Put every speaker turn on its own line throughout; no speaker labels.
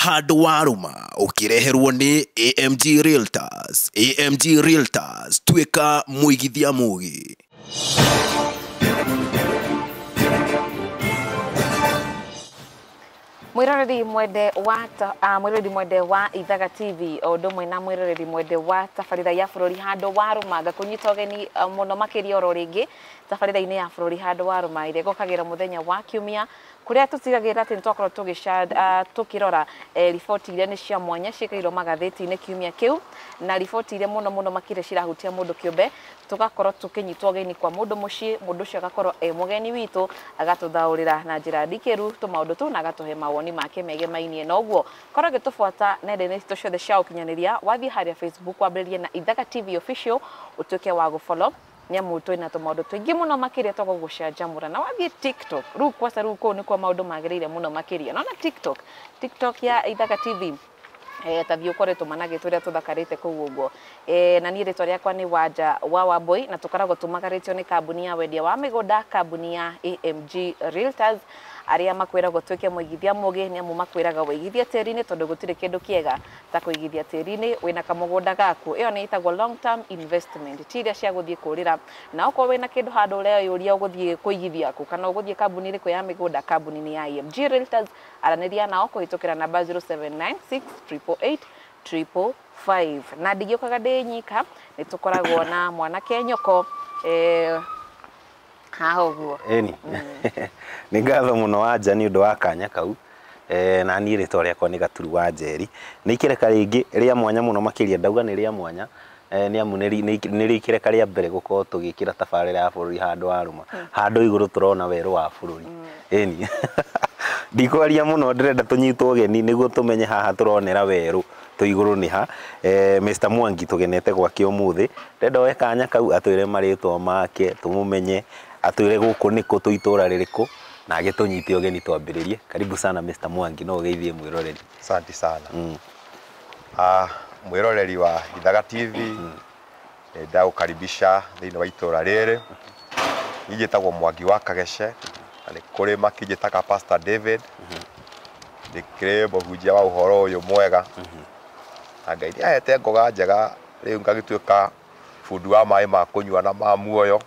Handũ Warũma ũkĩreherwo nĩ AMG Realtors. AMG Realtors, tuĩka mũigithia mũgĩ.
Mwiroreri mwende wa mwiroreri mwende wa Ithaga TV o ũndũ ũmwe na mwiroreri mwende wa tabarĩra ya bũrũri Handũ Warũma ngakũnyita ũgeni mũno makĩria oro rĩngĩ tabarĩra-inĩ ya bũrũri Handũ Warũma ĩrĩa ĩgokagĩra mũthenya wa kiumia kũrĩa tũtigagĩrĩra atĩ nĩtwakorwo tũkĩrora riboti iria nĩ cia mwanya ciĩkĩrirwo magathĩti-inĩ kiumia kĩu na riboti iria mũno mũno makĩria cirahutia mũndũ kĩũmbe tũgakorwo tũkĩnyitwo ũgeni kwa mũndũ mũciĩ mũndũ ũcio agakorwo e mũgeni witũ agatũthaũrĩra na njĩra ndikĩru tũmaũndũ tũu na agatũhe mawoni make megemainie na ũguo korwo ũgĩtũbuata nenda-inĩ citũ ciothe cia ũkinyanĩria wathiĩ harĩa Facebook wambĩrĩrie na Ithaga TV Official ũtuĩke wa gũfollow nĩamu twĩna tũmaũndũ tũingĩ mũno makĩria twa gũgũcanjamũra na wathiĩ TikTok rĩu kwaca rĩu kũu nĩkuo maũndũ magĩrĩire mũno makĩria nona TikTok ya Ithaga TV ta thiĩ ũkore tũmanagĩ tũrĩa tũthakarĩte kũu ũguo na niĩ rĩtwa rĩakwa nĩ Wanja wa Wambui na tũkoragwo tũmagarĩtio nĩ kambuni ya wendia wa mĩgũnda kambuni ya AMG Realtors arĩa makwĩragwo tuĩke mũigithia mũgĩ nĩamu makwĩraga wĩigithie tĩri-inĩ tondũ gũtirĩ kĩndũ kĩega ta kũigithia tĩri-inĩ wĩna kamũgũnda gaku ĩyo nĩ ĩtagwo long term investment ti iria cia gũthiĩ kũrĩra na okorwo wĩna kĩndũ handũ ũreyũria ũgũthiĩ kũigithia kũ kana ũgũthiĩ kambuni ĩrĩkũ ya mĩgũnda kambuni-inĩ ya AMG Realtors aranĩria nao kũhĩtũkĩra namba 0796 888 555 na ndingĩũkaga ndĩ nyika nĩ tũkoragwo na mwanake nyoko haha ũguo.
Ĩni nĩ ngatho mũno Wanja nĩ ũndũ wa kanya kau na niĩ rĩtwa rĩakwa nĩ Gaturu wa Njeri. Nĩ ikereka rĩngĩ rĩa mwanya mũno makĩria ndauga nĩ rĩa mwanya nĩ amu nĩ rĩ ikereka rĩa mbere gũkorwo tũgĩkĩra tabarĩra ya bũrũri Handũ Warũma handũ igũrũ tũrona werũ wa bũrũri. Ĩni ndikwaria mũno ndĩrenda tũnyitwo ũgeni nĩguo tũmenye haha tũronera werũ tũ igũrũ nĩ ha. Mr Mwangi tũgenete gwake ũmũthĩ ndĩrenda oe kanya kau atwĩre marĩtwa make tũmũmenye atwĩre gũkũ nĩkũ twĩ itũra rĩrĩkũ na agĩtũnyite ũgeni twambĩrĩrie. Karibu sana Mr Mwangi, no ũgeithie mwĩroreri.
Asante sana. Mwĩroreri wa Ithaga TV ndagũkaribisha thĩinĩ wa itũra rĩrĩ. Niĩ njĩtagwo Mwangi wa Kagece na nĩ kũrĩ makĩnjĩtaga Pastor David. Ndĩkĩrĩ mũhunjia wa ũhoro ũyũ mwega na Ngai nĩahete ngoga njega rĩu ngagĩtuĩka bundi wa maĩ ma kũnyua na ma muoyo.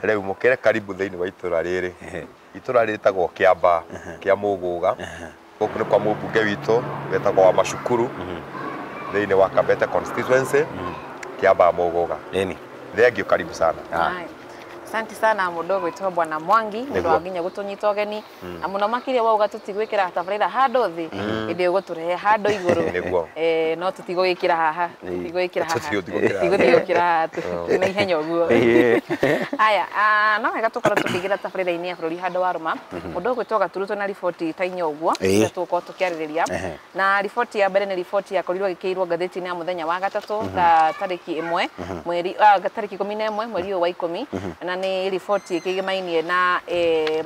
Rĩu mũkĩre karibu thĩinĩ wa itũra rĩrĩ. Itũra rĩtagwo Kĩamba kĩa Mũgũga. Gũkũ nĩ kwa mũmbunge witũ wetagwo wa Macukuru thĩinĩ wa Kabete constituency Kĩamba Mũgũga.
Ĩni
Thengiũ, karibu sana.
Asante sana mũndũ ũgwĩtwo Bwana Mwangi nĩ ũndũ wa nginya gũtũnyita ũgeni na mũno makĩria wauga tũtigwĩkĩra tabarĩra handũ thĩ ĩndĩ ũgũtũrehe handũ igũrũ.
Nĩguo.
No tũtigũgĩkĩra haha tũtigũgĩkĩra haha
Tũtigũgĩkĩra
tũtigũthiĩ gũkĩra haha twĩna ihenya ũguo. Aya no wega tũkorwo tũkĩingĩra tabarĩra-inĩ ya bũrũri Handũ Warũma mũndũ ũgwĩtwo Gaturu twĩna riboti ta inya ũguo iria tũgũkorwo tũkĩarĩrĩria na riboti ya mbere nĩ riboti yakorirwo ĩgĩkĩirwo ngathĩti-inĩ ya mũthenya wa gatatũ ta tarĩki ĩmwe mweri tarĩki 11 mweri ũyũ wa 10 na nĩ riboti ĩkĩgĩmainie na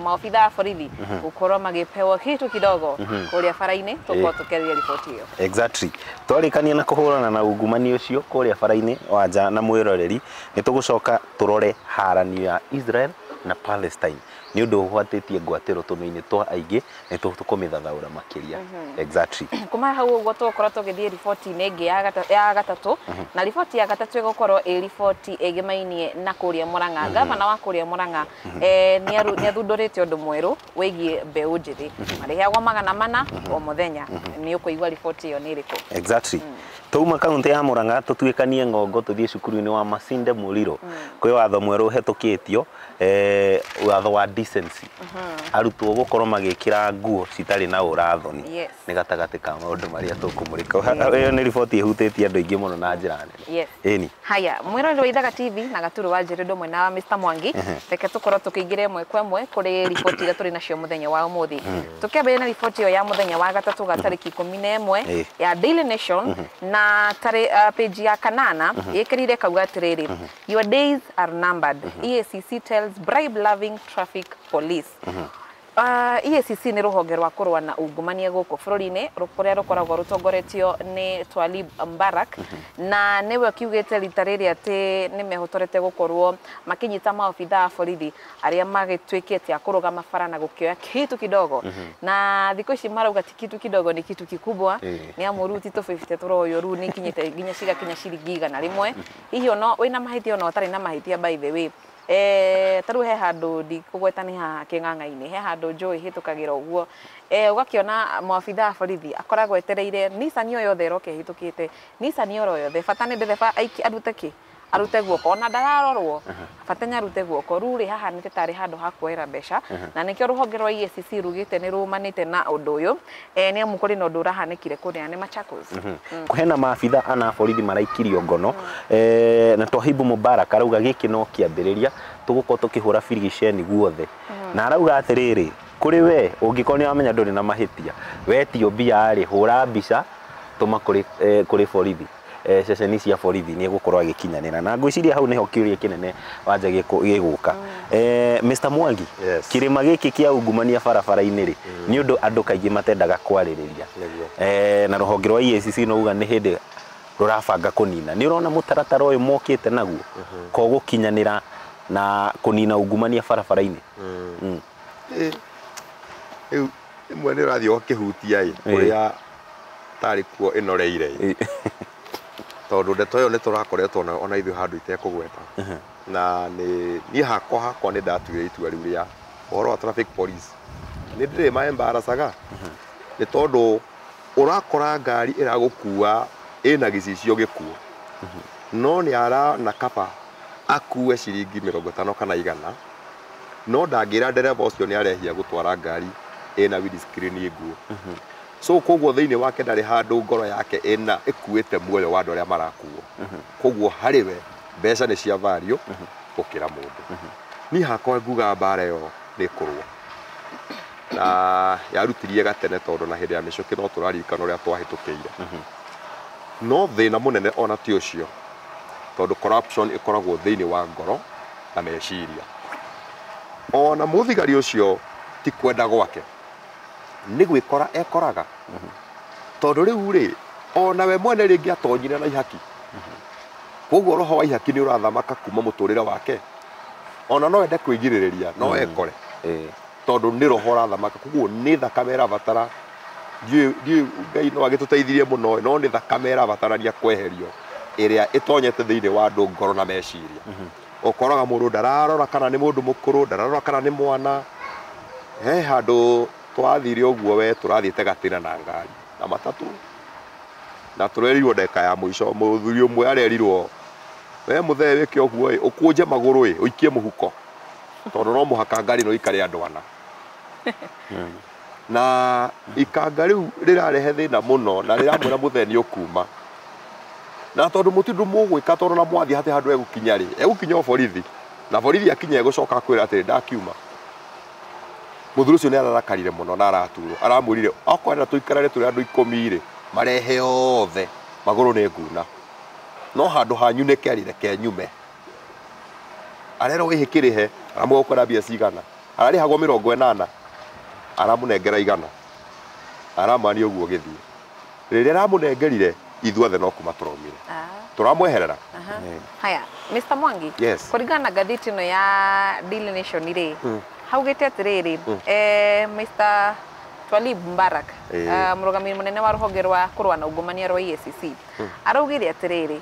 maobitha a borithi gũkorwo magĩpewo kitu kidogo kũrĩa bara-inĩ tũkorwo tũkĩarĩria riboti ĩyo.
Exactly. Twarĩkania na kũhũrana na ungumania ũcio kũrĩa bara-inĩ Wanja na mwĩroreri nĩ tũgũcoka tũrore haranio ya Israel na Palestine nĩ ũndũ ũgwatĩtie ngwatĩro tũnua-inĩ twa aingĩ nĩ tũkũmĩthathaũra makĩria. Exactly.
Kuma hau ũguo tũgũkorwo tũgĩthiĩ riboti-inĩ ĩngĩ ya gatatũ na riboti ya gatatũ ĩgũkorwo ĩ riboti ĩgĩmainie na kũrĩa Murang'a. Gavana wa kũrĩa Murang'a nĩ athundũrĩte ũndũ mwerũ wĩgiĩ mbeũ njĩthĩ marĩheagwo 400 o mũthenya. Nĩ ũkũigua riboti ĩyo nĩ ĩrĩkũ.
Exactly. Twauma kaunti ya Murang'a tũtuĩkanie ng'ongo tũthiĩ cukuru-inĩ wa Masinde Muliro kwĩ watho mwerũ ũhetũkĩtio watho wa decency arutwo gũkorwo magĩkĩra nguo citarĩ na ũrathoni nĩ gatagatĩ ka maũndũ marĩa tũkũmũrĩka. Ĩyo nĩ riboti ĩhutĩtie andũ aingĩ mũno na njĩra nene. Ĩni
Haya mwĩroreri wa Ithaga TV na Gaturu wa Njeri ũndũ ũmwe na Mr Mwangi reke tũkorwo tũkĩingĩra ĩmwe kwa ĩmwe kũrĩ riboti iria tũrĩ nacio mũthenya wa ũmũthĩ. Tũkĩambĩrĩria na riboti ĩyo ya mũthenya wa gatatũ ga tarĩki 11 ya Daily Nation na page ya kanana ĩkĩrire kauga atĩrĩrĩ your days are numbered. EACC tells bribe loving traffic police. EACC nĩ rũhonge rwa kũrũa na ungumania gũkũ bũrũri-inĩ kũrĩa rũkoragwo rũtongoretio nĩ Twalib Mbarak na nĩwe ũkiugĩte rita rĩrĩ atĩ nĩ mehotorete gũkorwo makĩnyita maobitha a borithi arĩa magĩtuĩkĩte a kũrũgama bara na gũkĩoya kitu kidogo na thikũ ici marauga ti kitu kidogo ni kitu kikubwa nĩ amu rĩu ti tũ 50 tũroywo rĩu nĩ ikinyĩte nginya cigakinya ciringi 100. Hihi ona wĩna mahĩtia ona ũtarĩ na mahĩtia, by the way, ta rĩu he handũ ndikũgweta nĩ haha kĩng'ang'a-inĩ, he handũ njũĩ hĩtũkagĩra ũguo, ũgakĩona maabitha a borithi akoragwo etereire Nissan o yothe ĩroka ĩhĩtũkĩte, Nissan oro yothe, bata nĩ ndereba arute kĩ, arute guoko, ona ndararorwo, bata nĩ arute guoko. Rĩu rĩ haha nĩ tarĩ handũ ha kuoera mbeca na nĩkĩo rũhonge rwa EACC rugĩte nĩ rũmanĩte na ũndũ ũyũ, nĩ amu kũrĩ na ũndũ ũrahanĩkire kũrĩa nĩ Machakos.
Hena maabitha ana a borithi maraikirio ngono, na Twahibu Mubarak arauga gĩkĩ no kĩambĩrĩria, tũgũkorwo tũkĩhũra birigiceni guothe, na arauga atĩrĩrĩ, kũrĩ we ũngĩkorwo nĩ wamenya ndũrĩ na mahĩtia, wetio mbia rĩ, hũra mbica tũma kũrĩ borithi, ceceni cia borithi nĩ egũkorwo agĩkinyanĩra. Na ngwĩciria hau nĩho kĩũria kĩnene wanja gĩgũka. Mr Mwangi, kĩrĩma gĩkĩ kĩa ungumania barabara-inĩ rĩ, nĩ ũndũ andũ kaingĩ matendaga kwarĩrĩria, na rũhonge rwa EACC no uga nĩ hĩndĩ rũrabanga kũnina. Nĩ ũrona mũtaratara ũyũ mokĩte naguo ko gũkinyanĩra na kũnina ungumania barabara-inĩ?
Rĩu rĩmwe nĩ ũrathiĩ ũgakĩhutia ĩ ũrĩa tarĩ kuo ĩnoreire ĩ, tondũ ndeto ĩyo nĩ tũrakoretwo nayo ona ithuĩ handũ itekũgweta, na nĩ niĩ hakwa nĩ ndatuire itua rĩu rĩa ũhoro wa traffic police, nĩ ndĩrĩ maembaracaga nĩ tondũ ũrakora ngari ĩragũkua ĩna gĩcicio gĩkuo, no nĩ arona kaba akue ciringi 50 kana 100, no ndangĩra ndereba ũcio nĩ arehia gũtwara ngari ĩna windscreen nguo. So koguo thĩinĩ wake ndarĩ handũ ngoro yake ĩna ĩkuĩte muoyo wa andũ arĩa marakuo. Koguo harĩ we mbeca nĩ cia value gũkĩra mũndũ. Niĩ hakwa nguga mbara ĩyo nĩ kũrũa, na yarutirie gatene tondũ na hĩndĩ ya mĩcũkĩ no tũraririkana ũrĩa twahĩtũkĩire. No thĩna mũnene ona ti ũcio, tondũ corruption ĩkoragwo thĩinĩ wa ngoro na meciria. Ona mũthigari ũcio ti kwenda gwake, nĩ gwĩkora ekoraga, tondũ rĩu rĩ ona we mwene rĩngĩ atonyire na ihaki, koguo roho wa ihaki nĩ ũrathamaka kuma mũtũrĩre wake, ona no ende kwĩgirĩrĩria no ekore, tondũ nĩ roho ũrathamaka. Koguo nĩ thakame ĩrabatara, ndiũĩ Ngai no agĩtũteithirie mũno, no nĩ thakame ĩrabatarania kweherio ĩrĩa ĩtonyete thĩinĩ wa andũ ngoro na meciria. Ũkoraga mũndũ ndararora kana nĩ mũndũ mũkũrũ, ndararora kana nĩ mwana. He handũ twathire ũguo we tũrathiĩte gatĩna na ngari na matatũ, na tũrerirwo ndagĩka ya mũico, mũthuri ũmwe arerirwo we mũthee wĩke ũguo ĩ, ũkũnje magũrũ ĩ, ũikie mũhuko, tondũ no mũhaka ngari no ikare andũ ana. Na ikanga rĩu rĩrarehe thĩna mũno, na rĩramwĩra mũthee nĩ ũkuma, na tondũ mũtindu mũgwĩka, tondũ na mwathiĩ hatirĩ handũ egũkinya rĩ, egũkinya o borithi, na borithi akinya egũcoka akwĩra atĩrĩ ndakiuma. Mũthuri ũcio nĩ ararakarire mũno na araturwo, aramwĩrire okorwo tũikarare tũrĩ andũ 10 rĩ, marehe othe magũrũ nĩ nguna, no handũ hanyu nĩ kerĩ reke nyume. Arerwo ĩhĩ kĩrĩhe, aramwĩra ũkwenda mbia cigana, ararĩhagwo 80, aramũnengera 100, aramwani ũguo gĩthiĩ. Rĩrĩa aramũnengerire ithuothe no kuma tũraumire, tũramweherera.
Haya, Mr Mwangi,
yes,
kũringana na ngathĩti ĩno ya Daily Nation rĩ, haugĩte atĩrĩrĩ, Mr Twalib Mbarak, mũrũgamĩrĩri mũnene wa rũhonge rwa kũrũa na ungumania rwa EACC, araugire atĩrĩrĩ,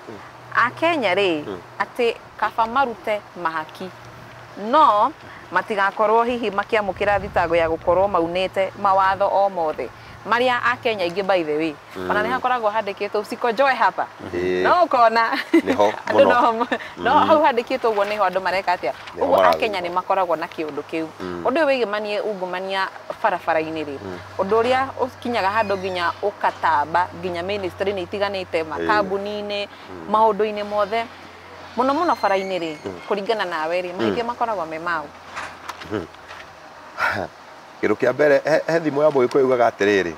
Akenya rĩ, atĩ kaba marute mahaki no matigakorwo hihi makĩamũkĩra thitango ya gũkorwo maunĩte mawatho o mothe marĩa Akenya aingĩ, by the way, ona nĩ hakoragwo handĩkĩtwo usikojoe hapa, no ũkona
nĩho mũno,
no hau handĩkĩtwo ũguo nĩho andũ mareka atĩa. Ũguo Akenya nĩ makoragwo na kĩũndũ kĩu. Ũndũ ũyũ wĩgĩmanie ungumania barabara-inĩ rĩ, ũndũ ũrĩa ũkinyaga handũ nginya ũkatamba nginya ministry-inĩ itiganĩte, makambuni-inĩ, maũndũ-inĩ mothe, mũno mũno bara-inĩ rĩ, kũringana nawe rĩ, mahĩtia makoragwo me mau?
Kĩndũ kĩa mbere, he thimũ ya mũgĩkũyũ yugaga atĩrĩrĩ,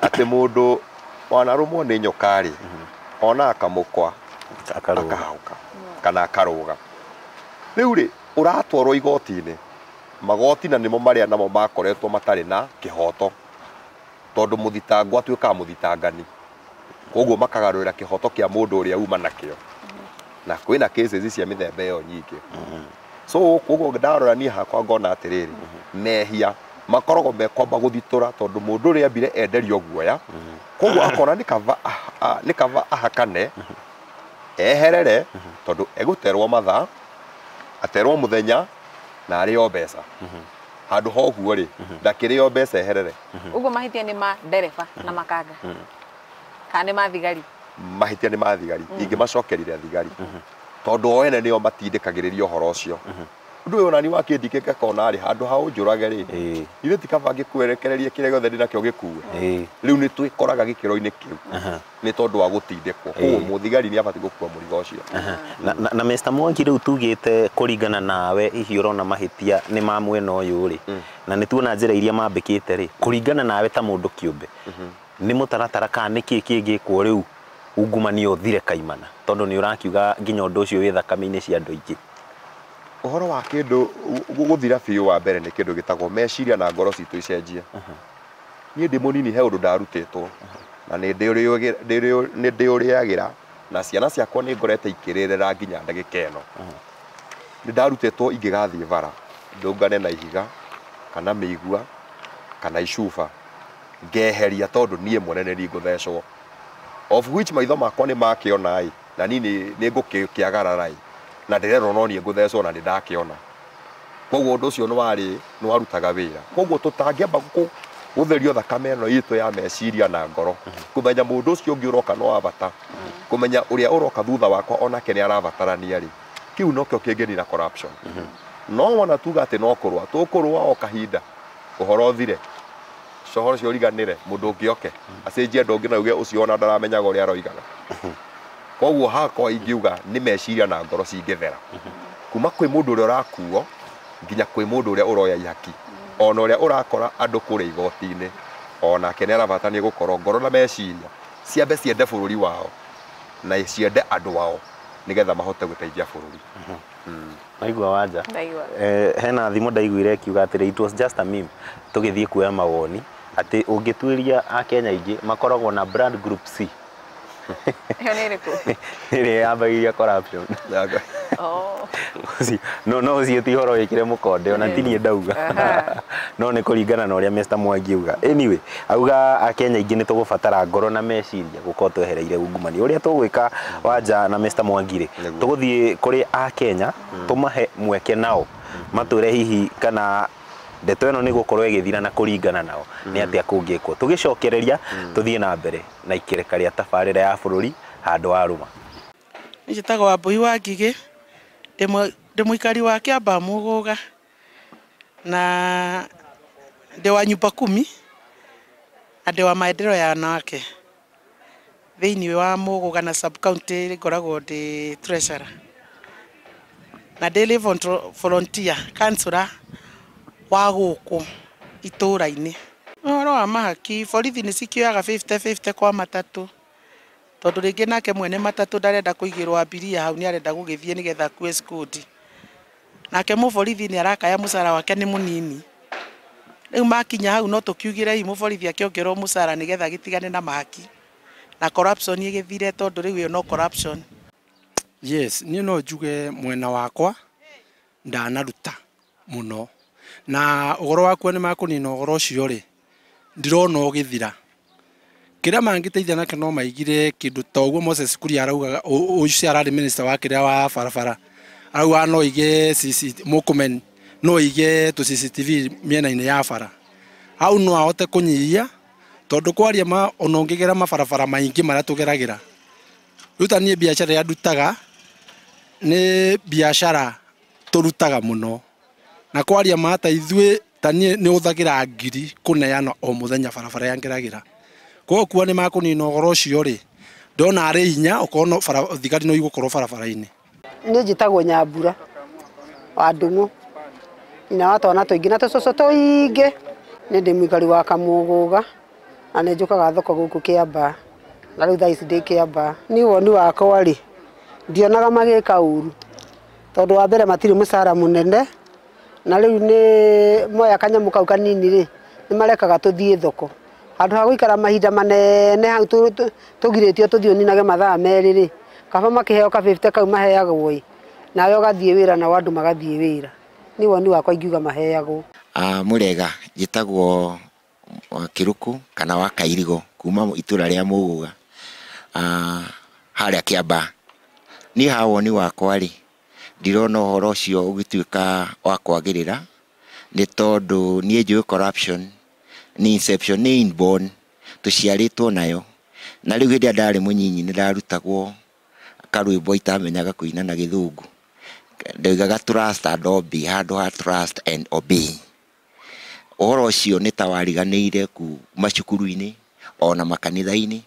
atĩ mũndũ wanarũmwo nĩ nyoka rĩ, ona akamũkwa akahauka kana akarũga. Rĩu rĩ, ũratwarwo igoti-inĩ Magoti na nĩmo marĩa namo makoretwo matarĩ na kĩhoto, tondũ mũthitangwo atuĩkaga mũthitangani, koguo makagarũrĩra kĩhoto kĩa mũndũ ũrĩa uma nakĩo, na kwĩna cases cia mĩthemba ĩyo nyingĩ. So koguo ndarora niĩ hakwa ngona atĩrĩrĩ, mehia makoragwo mekwamba gũthitũra tondũ mũndũ ũrĩa ambire enderio guoya, koguo akona nĩ kaba ahakane eherere, tondũ egũterwo mathaa, aterwo mũthenya na arĩo mbeca. Handũ ha ũguo rĩ, ndakĩrĩo mbeca eherere.
Ũguo mahĩtia nĩ ma ndereba na makanga, kana nĩ ma thigari?
Mahĩtia nĩ ma thigari, ingĩmacokerire thigari, tondũ o ene nĩo matindĩkagĩrĩria ũhoro ũcio. Ũndũ ũyũ onani wakĩndikĩka ngakona rĩ, handũ ha ũnjũrage rĩ, ithuĩ ti kaba ngĩkwerekererie kĩrĩa gĩothe ndĩnakĩo gĩkue. Rĩu nĩ twĩkoraga gĩkĩro-inĩ kĩu nĩ tondũ wa gũtindĩkwo. Koguo mũthigari nĩ abatiĩ gũkua mũrigo ũcio.
Na Mr. Mwangi, rĩu tugĩte kũringana nawe hihi ũrona mahĩtia nĩ ma mwena ũyũ rĩ, na nĩ tuona njĩra iria mambĩkĩte rĩ, kũringana nawe ta mũndũ kĩũmbe, nĩ mũtaratara kana nĩ kĩĩ kĩngĩkwo rĩu ungumania ũthire kaimana, tondũ nĩ ũrakiuga nginya ũndũ ũcio wĩ thakame-inĩ cia andũ aingĩ?
Ũhoro wa kĩndũ gũthira biũ, wa mbere nĩ kĩndũ gĩtagwo meciria na ngoro citũ icenjie. Niĩ ndĩ mũnini he ũndũ ndarutĩtwo na nĩ ndĩũrĩagĩra, na ciana ciakwa nĩ ngorete ikĩrĩrĩra nginya ndagĩka ĩno. Nĩ ndarutĩtwo ingĩgathiĩ bara ndũngane na ihiga kana mĩigua kana icuba, ngeheria tondũ niĩ mwene nĩ ngũthecwo, of which maitho makwa nĩ makĩona ĩ, na niĩ nĩ ngũkĩagarara ĩ, na ndĩrerwo no niĩ ngũthecwo na nĩ ndakĩona. Koguo ũndũ ũcio nĩ warutaga wĩra. Koguo tũtangĩamba gũtherio thakame ĩno itũ ya meciria na ngoro, kũmenya mũndũ ũcio ũngĩ ũroka no wa bata, kũmenya ũrĩa ũroka thutha wakwa onake nĩ arabatarania rĩ, kĩu nokĩo kĩngĩnina corruption. No wona tuga atĩ no kũrũa tũkũrũa o kahinda, ũhoro ũthire, ũhoro ũcio ũriganĩre, mũndũ ũngĩ oke acenjie andũ ũngĩ na uge ũcio ona ndaramenyaga ũrĩa aroigaga. Koguo hakwa ingiuga nĩ meciria na ngoro cingĩthera kuma kwĩ mũndũ ũrĩa ũrakuo nginya kwĩ mũndũ ũrĩa ũroya ihaki, ona ũrĩa ũrakora andũ kũrĩa igoti-inĩ, onake nĩ arabatania gũkorwo ngoro na meciria ciambe ciende bũrũri wao na ciende andũ ao nĩgetha mahote gũteithia bũrũri.
Naigua wanja.
Ndaigua.
Hena thimo ndaiguire kiuga atĩrĩ, it was just a meme, tũgĩthiĩ kuoya mawoni atĩ ũngĩtuĩria Akenya aingĩ makoragwo na brand group C.
Ĩyo nĩ ĩrĩkũ?
Ĩrĩa yambagĩrĩria corruption. No no ũcio ti ũhoro wĩkĩre mũkonde, ona ti niĩ ndauga, no nĩ kũringana na ũrĩa Mr. Mwangi auga. Anyway, auga Akenya aingĩ nĩ tũgũbatara ngoro na meciria gũkorwo twehereire ungumania. Ũrĩa tũgwĩka wanja na Mr. Mwangi rĩ, tũgũthiĩ kũrĩ Akenya tũmahe mweke nao matwĩre hihi kana ndeto ĩno nĩ gũkorwo ĩgĩthira na kũringana nao nĩ atĩa kũngĩkwo. Tũgĩcokereria tũthiĩ na mbere na ikereka rĩa tabarĩra ya bũrũri handũ wa rũma.
Njĩtagwo Wambui wa Ngigĩ, ndĩ mũikari wa Kĩambaa Mũgũga na ndĩ wa nyumba kumi na ndĩ wa maendeleo ya wanawake thĩinĩ wa Mũgũga na sub county ngoragwo ndĩ treasurer na ndĩ volunteer councillor wa gũkũ itũra-inĩ. Ũhoro wa mahaki, borithi nĩ cikĩoyaga 50-50 kwa matatũ, tondũ rĩngĩ nake mwene matatũ ndarenda kũigĩrwo abiria hau, nĩ arenda gũgĩthiĩ nĩgetha akue skudi. Nake mũborithi nĩ arakaya mũcara wake nĩ mũnini. Rĩu makinya hau no tũkiugire hihi mũborithi akĩongererwo mũcara nĩgetha agĩtigane na mahaki na corruption ĩgĩthire, tondũ rĩu ĩyo no corruption.
Yes, niĩ no njuge mwena wakwa ndanaruta mũno, na ũhoro wakwa nĩ makũnina ũhoro ũcio rĩ, ndirona ũgĩthira. Kĩrĩa mangĩteithia nakĩo no maigire kĩndũ ta ũguo Moses Kuria araugaga, ũcio ararĩ minister wa kĩrĩa wa barabara, araugaga no ige Murkomen no ige tũ CCTV mĩena-inĩ ya bara, hau no ahote kũnyihia, tondũ kwaria ma ona ũngĩgera mabarabara maingĩ marĩa tũgeragĩra. Rĩu ta niĩ biacara ĩrĩa ndutaga nĩ biacara tũrutaga mũno, na kwaria ma ta ithuĩ ta niĩ nĩ hũthagĩra ngiri kũneana o mũthenya barabara ĩrĩa ngeragĩra. Koguo kuo nĩ makũnina ũhoro ũcio rĩ, ndona arĩ hinya okorwo thigari no igũkorwo barabara-inĩ.
Niĩ njĩtagwo Nyambura wa Ndung'u, nyina wa twana tũingĩ na tũcũcũ tũingĩ. Nĩ ndĩ mũikari wa Kamũgũga na nĩ njũkaga thoko gũkũ Kĩambaa, na rĩu thaa ici ndĩ Kĩambaa. Niĩ woni wakwa rĩ, ndionaga magĩka ũru, tondũ wa mbere matirĩ mũcara mũnene, Na rĩu nĩ moya kanyamũ kau kanini rĩ, nĩ marekaga tũthiĩ thoko. Handũ ha gũikara mahinda manene hau tũgirĩtio tũthiĩ ũninage mathaa 2 rĩ, kaba makĩheo ka 50 kau maheagwo ĩ, nawe ũgathiĩ wĩra nao andũ magathiĩ wĩra. Nĩ woni wakwa ingiuga maheagwo.
Mũrega, njĩtagwo Kĩrũkũ kana wa Kairigo kuma itũra rĩa Mũgũga, harĩa Kĩambaa. Niĩ ha woni wakwa rĩ, ndirona ũhoro ũcio ũgĩtuĩka wa kwagĩrĩra, nĩ tondũ niĩ njũĩ corruption nĩ inception, nĩ inborn, tũciarĩtwo nayo. Na rĩu hĩndĩ ĩrĩa ndarĩ mũnyinyi nĩ ndarutagwo karwĩmbo itamenyaga kũina na gĩthũngũ. Ndoigaga trust and obey handũ ha trust and obey. Ũhoro ũcio nĩ ta wariganĩire macukuru-inĩ ona makanitha-inĩ.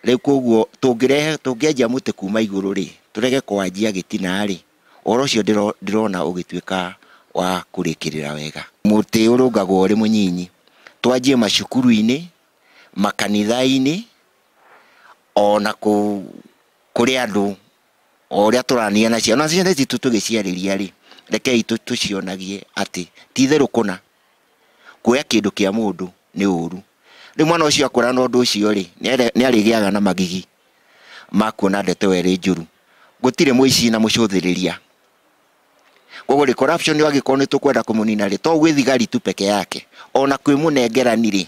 Rĩu koguo tũngĩanjia mũtĩ kuma igũrũ rĩ, tũrege kwanjia gĩtina rĩ, ũhoro ũcio ndĩrona ũgĩtuĩka wa kũrĩkĩrĩra wega. Mũtĩ ũrũngagwo ũrĩ mũnyinyi, twanjie macukuru-inĩ, makanitha-inĩ, ona kũrĩ andũ o ũrĩa tũrania na ciana. Ona ciana citũ tũgĩciarĩria rĩ, rekei tũcionagie atĩ ti itherũ kũna kuoya kĩndũ kĩa mũndũ nĩ ũru. Rĩu mwana ũcio akũra na ũndũ ũcio rĩ, nĩ arĩgĩaga na magigi ma kuona ndeto ĩyo ĩrĩ njũru. Gũtirĩ mũici na mũcũthĩrĩria. Koguo rĩ, corruption angĩkorwo nĩ tũkwenda kũmũnina rĩ, to gwĩ thigari tu peke yake, ona kwĩ mũnengerani rĩ,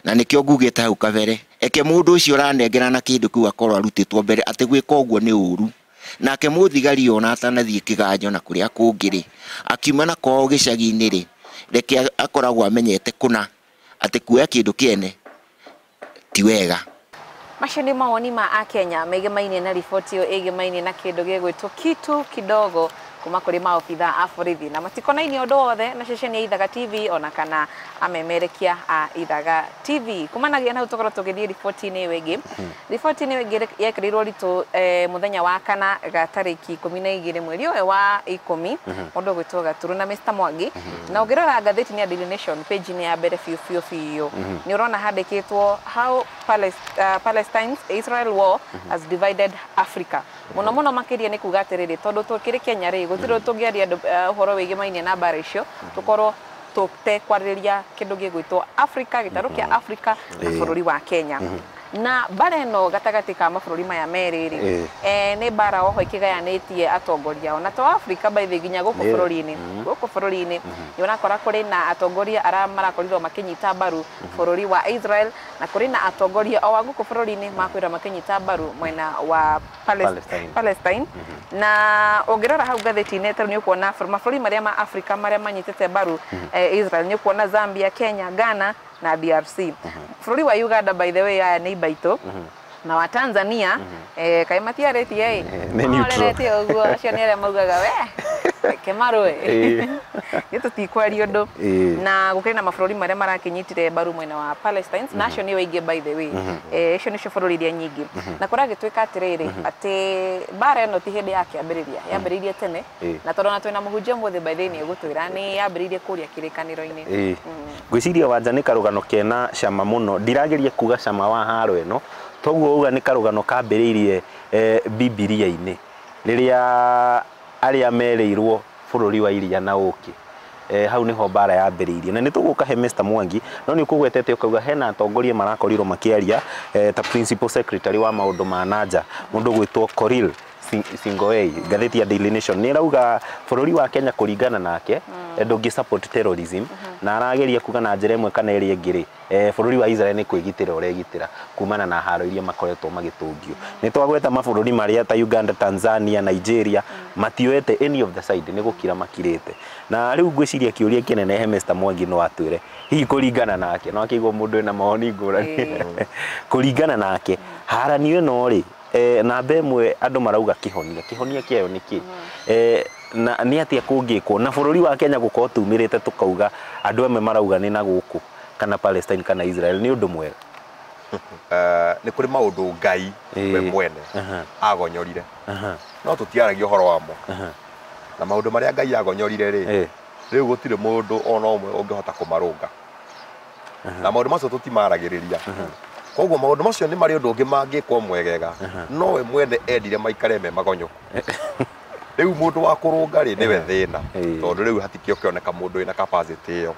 na nĩkĩo ngugĩte hau kabere, eke mũndũ ũcio ũranengerana kĩndũ kĩu akorwo arutĩtwo mbere atĩ gwĩka ũguo nĩ ũru. Nake mũthigari ona atanathiĩ kĩganjo na kũrĩa kũngĩ rĩ, akiuma na kwao gĩcagi-inĩ rĩ, reke akoragwo amenyete kũna atĩ kuoya kĩndũ kĩene ti wega.
Macio nĩ mawoni ma Akenya megemainie na riboti ĩyo ĩgemainie na kĩndũ gĩgwĩtwo kitu kidogo kuma kũrĩ maobitha a borithi, na matikonainie ũndũ wothe na ceceni ya Ithaga TV ona kana amemerekia a Ithaga TV. Kumanagia na hau tũkorwo tũgĩthiĩ riboti-inĩ ĩyo ĩngĩ. Riboti-inĩ ĩyo ĩngĩ yekĩrĩirwo ritũ mũthenya wa kana ga tarĩki 12 mweri ũyũ wa 10, mũndũ ũgwĩtwo Gaturu na Mr Mwangi. Na ũngĩrora ngathĩti-inĩ ya Daily Nation page-inĩ ya mbere biũ biũ biũ, nĩ ũrona handĩkĩtwo how Palestine's Israel war has divided Africa. Mũno mũno makĩria nĩ kuga atĩrĩrĩ, tondũ tũkĩrĩ Kenya rĩ, gũtirĩ tũngĩaria ũhoro wĩgĩmainie na mbara icio, tũkorwo tũtekwarĩrĩria kĩndũ gĩgwĩtwo Africa, gĩtarũ kĩa Africa na bũrũri wa Kenya. Na mbara ĩno gatagatĩ ka mabũrũri maya merĩ rĩ, nĩ mbara oho ĩkĩgayanĩtie atongoria ao. Na to Africa by the nginya gũkũ bũrũri-inĩ, gũkũ bũrũri-inĩ nĩ ũrakora kũrĩ na atongoria arĩa marakorirwo makĩnyita mbaru bũrũri wa Israel, na kũrĩ na atongoria o a gũkũ bũrũri-inĩ makwĩrwo makĩnyita mbaru mwena wa
Palestine.
Palestine. Na ũngĩrora hau ngathĩti-inĩ tarĩu nĩ ũkuona mabũrũri marĩa ma Africa marĩa manyitĩte mbaru Israel, nĩ ũkuona Zambia, Kenya, Ghana na DRC. Bũrũri wa Uganda by the way aya nĩ ibaitũ, na wa Tanzania kaĩ matiarĩtie ĩ,
Nĩ neutral.
Mahorerete ũguo, acio nĩ arĩa maugaga we reke marũe, nĩ tũtikwaria ũndũ. Na gũkĩrĩ na mabũrũri marĩa marakĩnyitire mbaru mwena wa Palestine, na acio nĩo aingĩ by the way. Icio nĩcio bũrũri iria nyingĩ. Na kũragĩtuĩka atĩrĩrĩ, atĩ mbara ĩno ti hĩndĩ ya kĩambĩrĩria, yambĩrĩirie tene, na tondũ ona twĩna mũhunjia ũmũthĩ by the way nĩ egũtwĩra nĩ yambĩrĩirie kũrĩa kĩrĩkanĩro-inĩ.
Ngwĩciria wanja nĩ karũgano kena cama mũno, ndirageria kuga cama wa haro ĩno, toguo uga nĩ karũgano kambĩrĩirie Bibilia-inĩ rĩrĩa arĩa merĩirwo bũrũri wa iria na ũkĩ. Hau niho mbara yambĩrĩirie, na nĩ tũgũka he Mr Mwangi, no nĩ ũkũgwetete ũkauga hena atongoria marakorirwo makĩaria, ta principal secretary wa maũndũ ma nanja, mũndũ ũgwĩtwo Korir Sing'oei. Ngathĩti ya Daily Nation nĩ ĩrauga bũrũri wa Kenya kũringana nake ndũngĩ support terrorism, na arageria kuga na njĩra ĩmwe kana ĩrĩa ĩngĩ rĩ, bũrũri wa Israel nĩ kwĩgitĩra ũregitĩra kumana na haro iria makoretwo magĩtũngio. Nĩ twagweta mabũrũri marĩa ta Uganda, Tanzania, Nigeria matioete any of the side, nĩ gũkira makirĩte. Na rĩu ngwĩciria kĩũria kĩnene he Mr Mwangi no atwĩre hihi kũringana nake, no akĩigua mũndũ wĩna mawoni ngũrani, kũringana nake haranio ĩno rĩ, namba ĩmwe andũ marauga kĩhonia, kĩhonia kĩayo nĩ kĩ, na nĩ atĩa kũngĩkwo na bũrũri wa Kenya gũkorwo tumĩrĩte tũkauga andũ amwe marauga nĩ na gũkũ kana Palestine kana Israel nĩ ũndũ mwega?
Nĩ kũrĩ maũndũ Ngai we mwene agonyorire, no tũtiaragia ũhoro wamo. Na maũndũ marĩa Ngai agonyorire rĩ, rĩu gũtirĩ mũndũ ona ũmwe ũngĩhota kũmarũnga, na maũndũ macio tũtimaragĩrĩria. Koguo maũndũ macio nĩ marĩ ũndũ ũngĩ mangĩkwo mwegega, no we mwene endire maikare me magonyoku. Rĩu mũndũ wa kũrũnga rĩ nĩwe thĩna, tondũ rĩu hatikĩo kĩoneka mũndũ wĩna capacity ĩyo.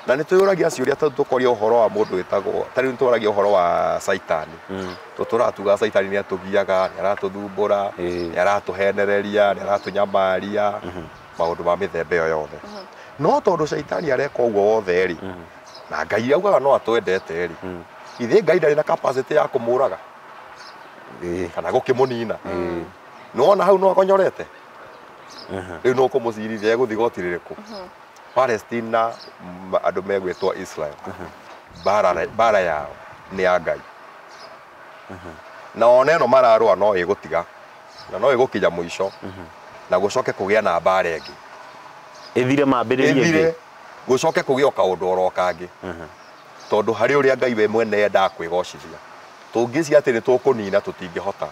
Na nĩ twĩyũragia ciũria tondũ tũkoria ũhoro wa mũndũ wĩtagwo, ta rĩu nĩ twaragia ũhoro wa Caitani. Tũtũraga tugaga Caitani nĩ atũgiaga, nĩ aratũthumbũra, nĩ aratũhenereria, nĩ aratũnyamaria, maũndũ ma mĩthemba ĩyo yothe. No tondũ Caitani areka ũguo wothe rĩ, na Ngai augaga no atwendete rĩ, ithe Ngai ndarĩ na capacity ya kũmũraga kana gũkĩmũnina. Nĩwona hau no akonyorete. Rĩu no kũmũcirithia egũthiĩ goti rĩrĩkũ? Palestine na andũ megwĩtwo Israel, bara yao nĩ ya Ngai. Na ona ĩno mararũa no ĩgũtiga na no ĩgũkinya mũico na gũcoke kũgĩa na mbara ĩngĩ
ĩthire mambĩrĩrie ĩngĩ,
gũcoke kũgĩa o kaũndũ oro kangĩ, tondũ harĩ ũrĩa Ngai we mwene endaga kwĩgocithia. Tũngĩcia atĩ nĩ tũkũnina tũtingĩhota.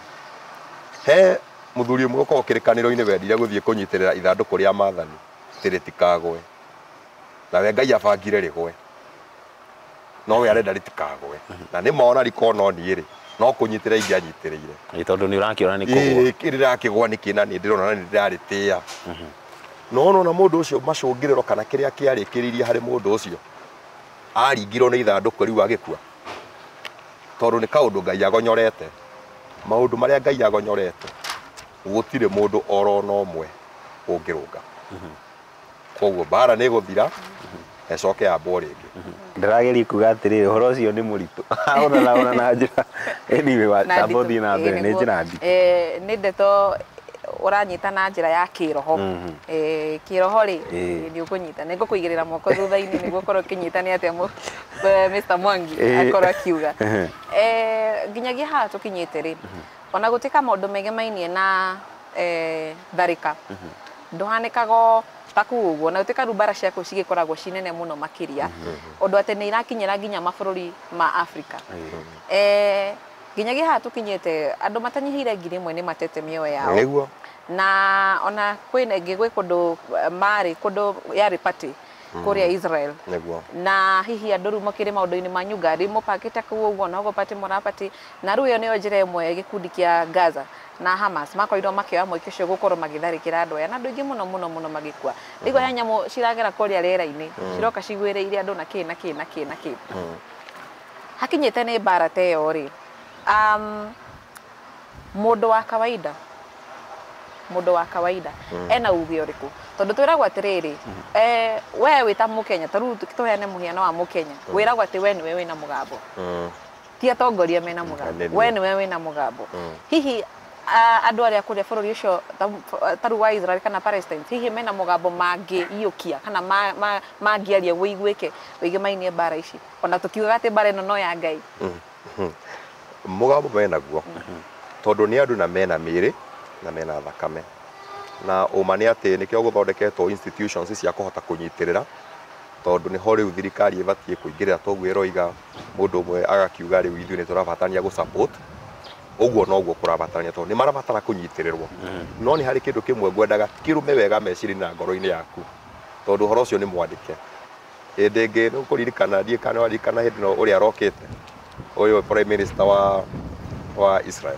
He mũthuri ũmwe ũkoragwo kĩrĩkanĩro-inĩ wendire gũthiĩ kũnyitĩrĩra ithandũkũ rĩa maathani atĩ rĩtikagwe, nawe Ngai abangire rĩgwe, no we arenda rĩtikagwe, na nĩ mona rĩkorwo no niĩ rĩ no kũnyitĩrĩra ingĩanyitĩrĩire,
tondũ nĩ ũrakĩona nĩ kũgwa.
Rĩrakĩgwa nĩkĩ na nĩ ndĩrona na nĩ ndĩrarĩtĩĩa. No nona mũndũ ũcio macũngĩrĩro kana kĩrĩa kĩarĩkĩrĩirie harĩ mũndũ ũcio aringirwo nĩ ithandũkũ rĩu agĩkua, tondũ nĩ kaũndũ Ngai agonyorete. Maũndũ marĩa Ngai agonyorete gũtirĩ mũndũ oro na ũmwe ũngĩrũnga. Koguo mbara nĩ ĩgũthira ĩcoke yambwo rĩngĩ.
Ndĩrageria kuga atĩrĩrĩ, ũhoro ũcio nĩ mũritũ. Ona na njĩra anyway, tamba ũthiĩ na mbere, nĩ njĩra nditũ.
Nĩ ndeto ũranyita na njĩra ya kĩroho. Kĩroho rĩ nĩ ũkũnyita, nĩ ngũkũigĩrĩra moko thutha-inĩ nĩguo ũkorwo ũkĩnyita nĩ atĩa Mr. Mwangi akorwo akiuga. Nginyagia haha tũkinyĩte rĩ, ona gũtuĩka maũndũ megemainie na tharĩka ndũhanĩkaga ta kũu ũguo, na gũtuĩka rĩu mbara ciaku cigĩkoragwo ci nene mũno makĩria, ũndũ atĩ nĩ irakinyĩra nginya mabũrũri ma Afrika. Nginyagia haha tũkinyĩte andũ matanyihĩire 1000 nĩ matete mĩoyo yao.
Nĩguo.
Na ona kwĩna ĩngĩ gwĩ kũndũ marĩ kũndũ yarĩ party kũrĩa Israel.
Nĩguo.
Na hihi andũ rĩu makĩrĩ maũndũ-inĩ manyu ngari mũpakĩte kũu ũguo na ũguo party mũrapati, na rĩu ĩyo nĩyo njĩra ĩmwe gĩkundi kĩa Gaza na Hamas makorirwo makĩoya mweke ũcio gũkorwo magĩtharĩkĩra andũ aya na andũ aingĩ mũno mũno mũno magĩkua. Rĩu he nyamũ ciragera kũrĩa rĩera-inĩ ciroka cigwĩrĩire andũ na kĩ na kĩ na kĩ na kĩ. Hakinyĩte nĩ mbara ta ĩyo rĩ, mũndũ wa kawaida, mũndũ wa kawaida ena uge ũrĩkũ? Tondũ twĩragwo atĩrĩrĩ, we wĩ ta Mũkenya, ta rĩu tũheane mũhiano wa Mũkenya, wĩragwo atĩ we nĩwe wĩna mũgambo, ti atongoria mena mũgambo, we nĩwe wĩna mũgambo. Hihi andũ arĩa kũrĩa bũrũri ũcio ta rĩu wa Israel kana Palestine, hihi mena mũgambo mangĩiyũkia kana mangĩaria wĩiguĩke wĩgemainie mbara ici, ona tũkiugaga atĩ mbara ĩno no ya Ngai?
Mũgambo menaguo, tondũ nĩ andũ na mena mĩĩrĩ na mena thakame, na ũma nĩ atĩ nĩkĩo gũthondeketwo institutions cia kũhota kũnyitĩrĩra, tondũ nĩho rĩu thirikari ĩbatiĩ kũingĩrĩra. Toguo ĩroiga mũndũ ũmwe agakiuga rĩu ithuĩ nĩ tũrabatania gũ support, ũguo noguo kũrabatarania, tondũ nĩ marabatara kũnyitĩrĩrwo. No nĩ harĩ kĩndũ kĩmwe ngwendaga kĩrũme wega meciria-inĩ na ngoro-inĩ yaku, tondũ ũhoro ũcio nĩ mwandĩke. Hĩndĩ ĩngĩ nĩ ũkũririkana, ndiĩ kana waririkana hĩndĩ ĩno ũrĩa arokĩte ũyũ prime minister wa Israel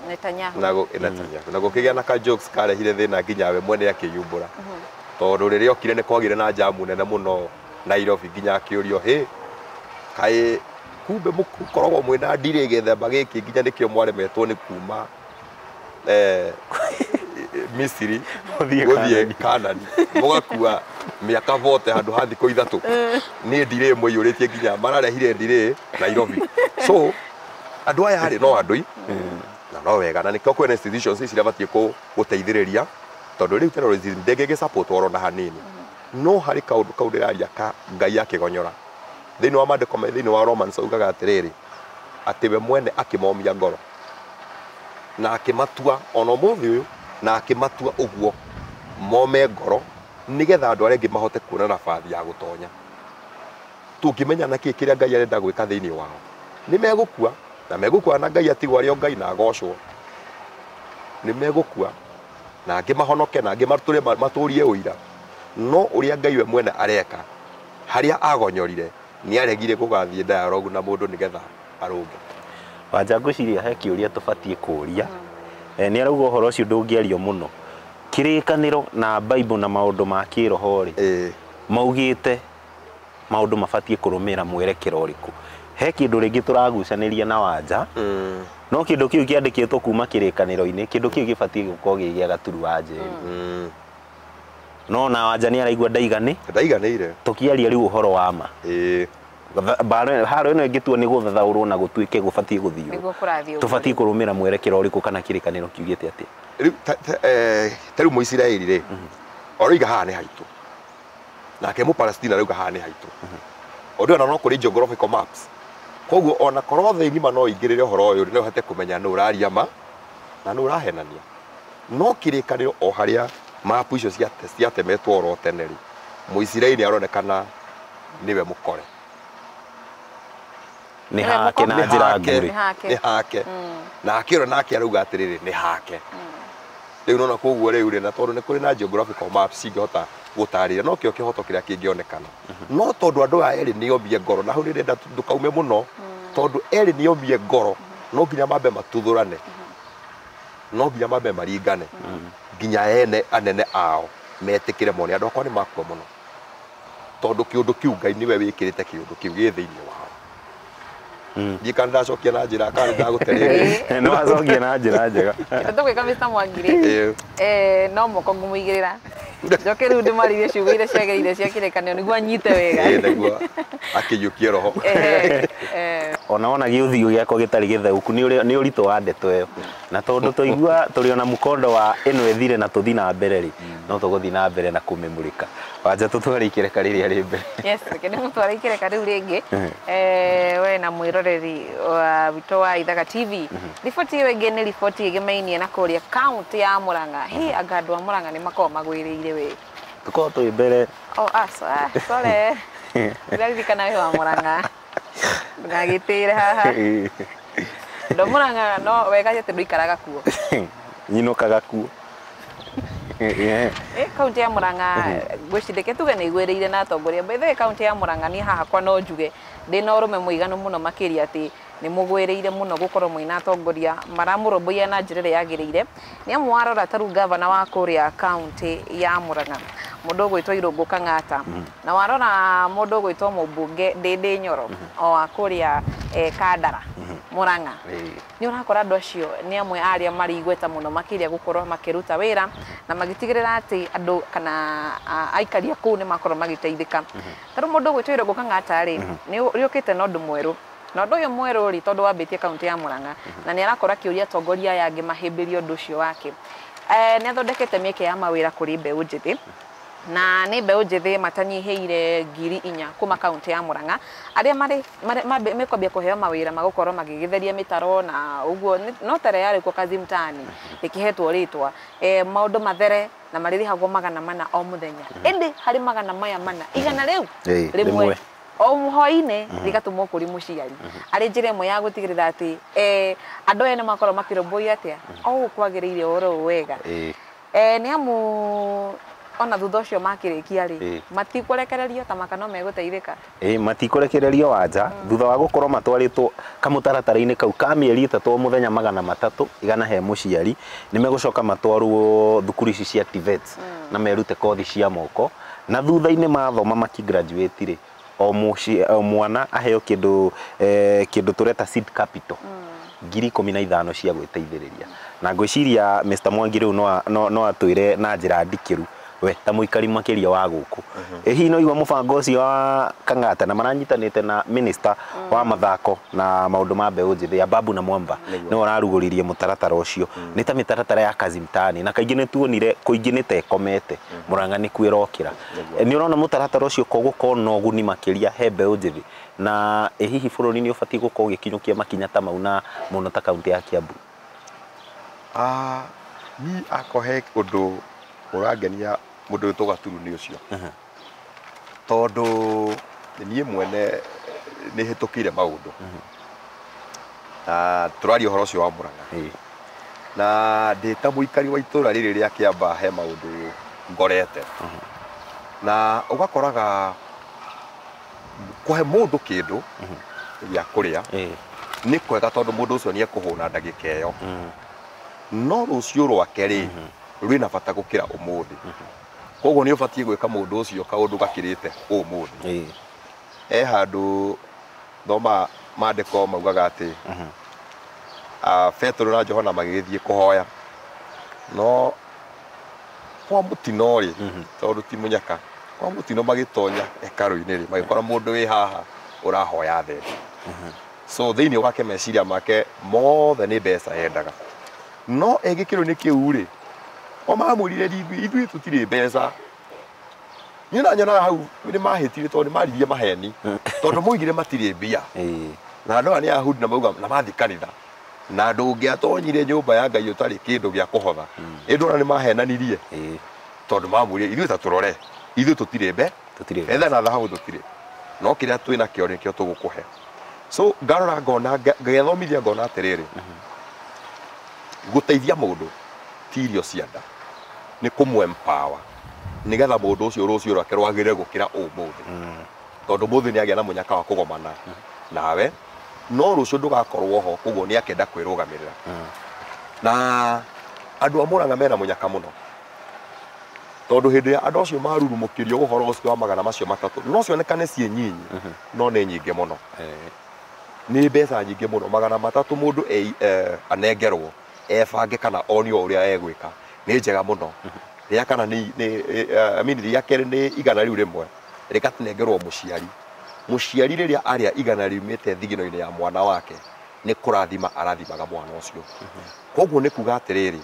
Netanyahu,
na na gũkĩgĩa na ka jokes karehire thĩna nginya we mwene akĩyumbũra, tondũ rĩrĩa okire nĩ kwagĩire na jamu nene mũno Nairobi, nginya akĩũrio hĩ kaĩ kumbe mũkoragwo mwĩna ndirĩ gĩthemba gĩkĩ nginya nĩkĩo mwaremetwo nĩ kuma Misiri gũthiĩ Kanani, mũgakua mĩaka 40 handũ ha thikũ 3 nĩ ndirĩ mũiyũrĩtie nginya mararehire ndirĩ Nairobi. So andũ aya rĩ no andũ na no wega, na nĩkĩo kwĩna institutions ici cirabatiĩ gũteithĩrĩria, tondũ rĩu terrorism ndĩngĩgĩ support oro na hanini. No harĩ kaũndũ kau ndĩraria ka Ngai akĩgonyora thĩinĩ wa maandĩko me thĩinĩ wa Romans augaga atĩrĩrĩ, atĩ we mwene akĩmomia ngoro na akĩmatua ona ũmũthĩ ũyũ, na akĩmatua ũguo mome ngoro nĩgetha andũ arĩa angĩ mahote kuona nabathi ya gũtonya. Tũngĩmenya na kĩ kĩrĩa Ngai arenda gwĩka thĩinĩ wao, nĩ megũkua, na megũkua na Ngai atigwo arĩ o Ngai na agocwo. Nĩ megũkua na angĩ mahonoke na angĩ matũrie ũira. No ũrĩa Ngai we mwene areka harĩa agonyorire nĩ aregire gũgathiĩ dialogue na mũndũ nĩgetha arũnge.
Wanja ngwĩciria he kĩũria tũbatiĩ kũũria. Nĩ arauga ũhoro ũcio ndũngĩario mũno. Kĩrĩkanĩro na Bible na maũndũ ma kĩroho rĩ maugĩte maũndũ mabatiĩ kũrũmĩrĩra mwerekero ũrĩkũ. He kĩndũ rĩngĩ tũragucanĩria na Wanja, no kĩndũ kĩu kĩandĩkĩtwo kuma kĩrĩkanĩro-inĩ, kĩndũ kĩu gĩbatiĩ gũkorwo gĩ gĩa Gaturu wa Njeri. No na Wanja nĩ araigua ndaiganĩire. Tũkĩaria rĩu ũhoro wa ma. Haro ĩno ĩngĩtua nĩ gũthathaũrwo na gũtuĩke gũbatiĩ gũthiĩ. Tũbatiĩ kũrũmĩrĩra mwerekero ũrĩkũ kana kĩrĩkanĩro kiugĩte atĩa?
Rĩu ta rĩu Mũisiraeli rĩ, aroiga haha nĩ haitũ. Nake Mũpalestina arauga haha nĩ haitũ. Ũndũ ona no kũrĩ geographical maps. Koguo ona korwo thĩ ng'ima no ingĩrĩre ũhoro ũyũ no ũhote kũmenya nũ ũraria ma na nũ ũrahenania. No kĩrĩkanĩro o harĩa mapu icio ciatemetwo oro tene rĩ, Mũisiraeli aronekana nĩwe mũkore.
Nĩ hake na njĩra nguhĩ.
Nĩ hake. Nake ũrĩa nake arauga atĩrĩrĩ nĩ hake. Rĩu nona koguo rĩu rĩ, na tondũ nĩ kũrĩ na geographical maps cingĩhota gũtarĩria no kĩo kĩhoto kĩrĩa kĩngĩonekana. No tondũ andũ aya erĩ nĩ omie ngoro, na hau nĩndĩrenda ndũkaume mũno, tondũ erĩ nĩ omie ngoro, no nginya mambe matuthũrane, no nginya mambe maringane, nginya ene anene ao metĩkĩre mone andũ akwa nĩ makua mũno. Tondũ kĩũndũ kĩu Ngai nĩwe wĩkĩrĩte kĩũndũ kĩu gĩ thĩinĩ wao. Ndiĩ kana ndacokia na njĩra kana ndagũte rĩngĩ.
Nĩ wacokia na njĩra njega.
Tũgwĩka Mr. Mwangi rĩ, no moko ngũmũigĩrĩra. Njoke rĩu ndĩmarĩrie ciugo iria ciagĩrĩire cia kĩrĩkanĩro nĩguo anyite wega.
Nĩguo akĩiyũkie roho.
Ona wona gĩũthiũ gĩakwa gĩtarĩ gĩtheũku nĩ ũritũ wa ndeto ĩyo. Na tondũ tũigua tũrĩ ona mũkondo wa ĩno ĩthire na tũthi na mbere rĩ, no tũgũthiĩ na mbere na kũmĩmũrĩka. Wanja tũtware ikereka rĩrĩa rĩ mbere.
Yes, reke ndĩmũtware ikereka rĩu rĩngĩ. We na mwĩroreri wa witũ wa Ithaga TV. Riboti ĩyo ĩngĩ nĩ riboti ĩgemainie na kũrĩa kaunti ya Murang'a. Hi anga andũ a Murang'a nĩ makoragwo magwĩrĩire we.
Tũkoragwo twĩ mbere.
Oh, sorry. Ndĩraririkana wĩ wa Murang'a. Ndũgagĩtĩre haha. Ndo Murang'a no wega atĩ ndũikaraga kuo.
Nyinũkaga kuo.
Kaunti ya Murang'a ngwĩciria tuge nĩ ĩgwĩrĩire na atongoria. By the way, kaunti ya Murang'a niĩ haha kwa no njuge ndĩna ũrũme mũiganu mũno makĩria atĩ nĩ mũgwĩrĩire mũno gũkorwo mwĩna atongoria maramũrũmbũiya na njĩra ĩrĩa yagĩrĩire. Nĩ amu warora ta rĩu gavana wa kũrĩa kaunti ya Murang'a mũndũ ũgwĩtwo Irũngũ Kang'ata, na warora mũndũ ũgwĩtwo mũmbunge Ndĩndĩ Nyoro o wa kũrĩa Kandara Murang'a, nĩ ũrakora andũ acio nĩ amwe a arĩa marĩ igweta mũno makĩria gũkorwo makĩruta wĩra na magĩtigĩrĩra atĩ andũ kana aikari a kũu nĩ makorwo magĩteithĩka. Ta rĩu mũndũ ũgwĩtwo Irũngũ Kang'ata rĩ, nĩ ũkĩte na ũndũ mwerũ. Na ũndũ ũyũ mwerũ rĩ, tondũ wambĩtie kaunti ya Murang'a na nĩ arakora akĩũria atongoria aya angĩ mahĩmbĩrie ũndũ ũcio wake. Nĩ athondekete mĩeke ya mawĩra kũrĩ mbeũ njĩthĩ, na nĩ mbeũ njĩthĩ matanyihĩire 4,000 kuma kaunti ya Murang'a arĩa mekwambia kũheo mawĩra magũkorwo magĩgĩtheria mĩtaro na ũguo no tara yarĩ kuo Kazi Mtaani ĩkĩhetwo rĩtwa, maũndũ mathere na marĩrĩhagwo 400 o mũthenya. Ĩndĩ harĩ 400 100 rĩu rĩmwe o hwaĩ-inĩ rĩgatũmwo kũrĩ mũciari arĩ njĩra ĩmwe ya gũtigĩrĩra atĩ andũ aya nĩ makorwo makĩrũmbũiya atĩa o ũguo kwagĩrĩire ũhoro ũyũ wega. Nĩ amu ona thutha ũcio makĩrĩkia rĩ, matikũrekererio ta maka no megũteithĩka.
Matikũrekererio Wanja thutha wa gũkorwo matwarĩtwo kamũtaratara-inĩ kau ka mĩeri 3 o mũthenya 300 100 he mũciari, nĩ megũcoka matwarwo thukuru ici cia TVET na merute kothi cia moko, na thutha-inĩ mathoma makigraduate rĩ, o mwana aheo kĩndũ kĩndũ tũreta seed capital 15,000 cia gwĩteithĩrĩria. Na ngwĩciria Mr. Mwangi rĩu no atwĩre na njĩra ndikĩru we ta mũikari makĩria wa gũkũ. Hihi no igua mũbango ũcio wa Kang'ata na maranyitanĩte na minister wa mathako na maũndũ ma mbeũ njĩthĩ Ababu na Mwamba nĩwe ũrarugũririe mũtaratara ũcio. Nĩ ta mĩtaratara ya Kazi Mtaani na kaingĩ nĩ tuonire kũingĩ nĩ ta ĩkomete Murang'a nĩ kuo ĩrokĩra. Nĩ ũrona mũtaratara ũcio gũkorwo na ũguni makĩria he mbeũ njĩthĩ, na hihi bũrũri nĩ ũbatiĩ gũkorwo ũgĩkinyũkia makinya ta mau na mũno ta kaunti ya Kiambu?
Niĩ akorwo he ũndũ ũrangenia mũndũ wĩtwo Gaturu nĩ ũcio. Tondũ niĩ mwene nĩ hĩtũkĩire maũndũ. Na tũraria ũhoro ũcio wa Murang'a. Na ndĩ ta mũikari wa itũũra rĩrĩ rĩa Kĩambaa he maũndũ ngorete. Na ũgakoraga kũhe mũndũ kĩndũ gĩa kũrĩa nĩ kwega tondũ mũndũ ũcio nĩ ekũhũna ndagĩka ĩyo. No rũciũ rwake rĩ, Rwĩna bata gũkĩra ũmũthĩ. Koguo nĩ ũbatiĩ gwĩka mũndũ ũcio kaũndũ gakĩrĩte ũmũthĩ. He handũ thoma maandĩko maugaga atĩ Petero na Johana magĩgĩthiĩ kũhoya, no kwa mũtino rĩ, tondũ ti mũnyaka, kwa mũtino magĩtonya hekarũ-inĩ rĩ, magĩkora mũndũ wĩ haha ũrahoya thendi. So thĩinĩ wake meciria make mothe nĩ mbeca endaga, no e gĩkĩro-inĩ kĩu rĩ, o mamwĩrire ithuĩ tũtirĩ mbeca. Niĩ na nyonaga hau nĩ mahĩtire tondũ nĩ maririe maheni, tondũ moigire matirĩ mbia. Na andũ aya nĩ Ayahudi na mauga na mathiĩ kanitha, na ndũngĩatonyire nyũmba ya Ngai ũtarĩ kĩndũ gĩa kũhotha. Ĩ ndona nĩ mahenanirie, tondũ mamwĩrire ithuĩ ta tũrore, ithuĩ tũtirĩ betha na thahabu tũtirĩ, no kĩrĩa twĩ nakĩo nĩkĩo tũgũkũhe. So ngarora ngona, ngethomithia ngona atĩrĩrĩ, gũteithia mũndũ ti irio cia nda, nĩ kũmũ empower nĩgetha mũndũ ũcio rũciũ rwake rwagĩrĩre gũkĩra ũmũthĩ. Tondũ mũthĩ nĩ agĩa na mũnyaka wa kũgomana nawe, no rũciũ ndũgakorwo ho, koguo nĩ akenda kwĩrũgamĩrĩra. Na andũ a Murang'a mena mũnyaka mũno, tondũ hĩndĩ ĩrĩa andũ acio marurumũkĩrio ũhoro ũcio wa magana macio matatũ, no cionekane ciĩ nyinyi, no nĩ nyingĩ mũno. Nĩ mbeca nyingĩ mũno, magana matatũ mũndũ anengerwo ebange kana onio ũrĩa egwĩka, nĩ njega mũno. Rĩa kana nĩ I mean rĩa kerĩ nĩ igana rĩu rĩmwe rĩkanengerwo mũciari. Mũciari rĩrĩa arĩa igana riumĩte thigino-inĩ ya mwana wake, nĩ kũrathima arathimaga mwana ũcio. Koguo nĩ kuga atĩrĩrĩ,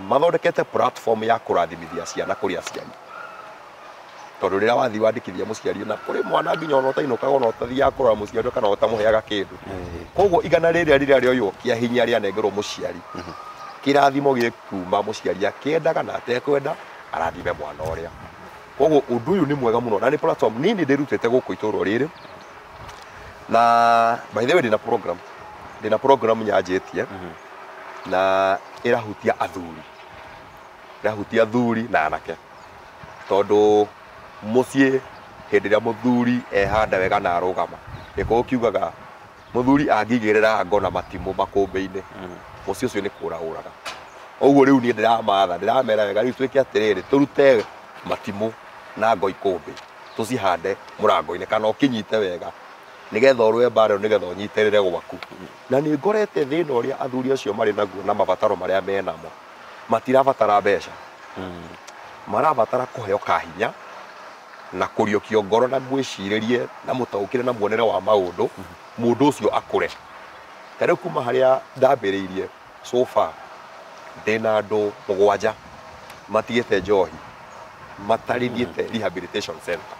mathondekete platform ya kũrathimithia ciana kũrĩ aciari. Tondũ rĩrĩa wathiĩ wandĩkithia mũciari, na kũrĩ mwana nginya ona ũtainũkaga ona ũtathiaga kũrora mũciari kana ũtamũheaga kĩndũ. Koguo igana rĩrĩa rĩrĩa rĩoywo kĩa hinya rĩanengerwo mũciari, kĩrathimo gĩkuma mũciari akĩendaga na atekwenda arathime mwana ũrĩa. Koguo ũndũ ũyũ nĩ mwega mũno, na nĩ platform nini ndĩrutĩte gũkũ itũũra rĩrĩ. Na by the way ndĩna program nyanjĩtie, na ĩrahutia athuri, ĩrahutia athuri na anake, tondũ mũciĩ hĩndĩ ĩrĩa mũthuri ehanda wega na arũgama, gĩkũyũ kiugaga mũthuri angĩigĩrĩra ngo na matimũ makũmbĩ-inĩ, mũciĩ ũcio nĩ kũra ũraga. Ũguo rĩu niĩ ndĩramatha, ndĩramera wega rĩu twĩke atĩrĩrĩ, tũrute matimũ na ngo ikũmbĩ, tũcihande mũrango-inĩ kana ũkĩnyite wega, nĩgetha ũrũe mbara ĩyo, nĩgetha ũnyitĩrĩre gwaku. Na nĩ ngorete thĩna ũrĩa athuri acio marĩ naguo na mabataro marĩa menamo, matirabatara mbeca, marabatara kũheo kahinya na kũriũkio ngoro na mwĩcirĩrie na mũtaũkĩre na muonere wa maũndũ, mũndũ ũcio akũre. Ta rĩu kuma harĩa ndambĩrĩirie so far, ndĩna andũ 7 matigĩte njohi, matarithiĩte rehabilitation center.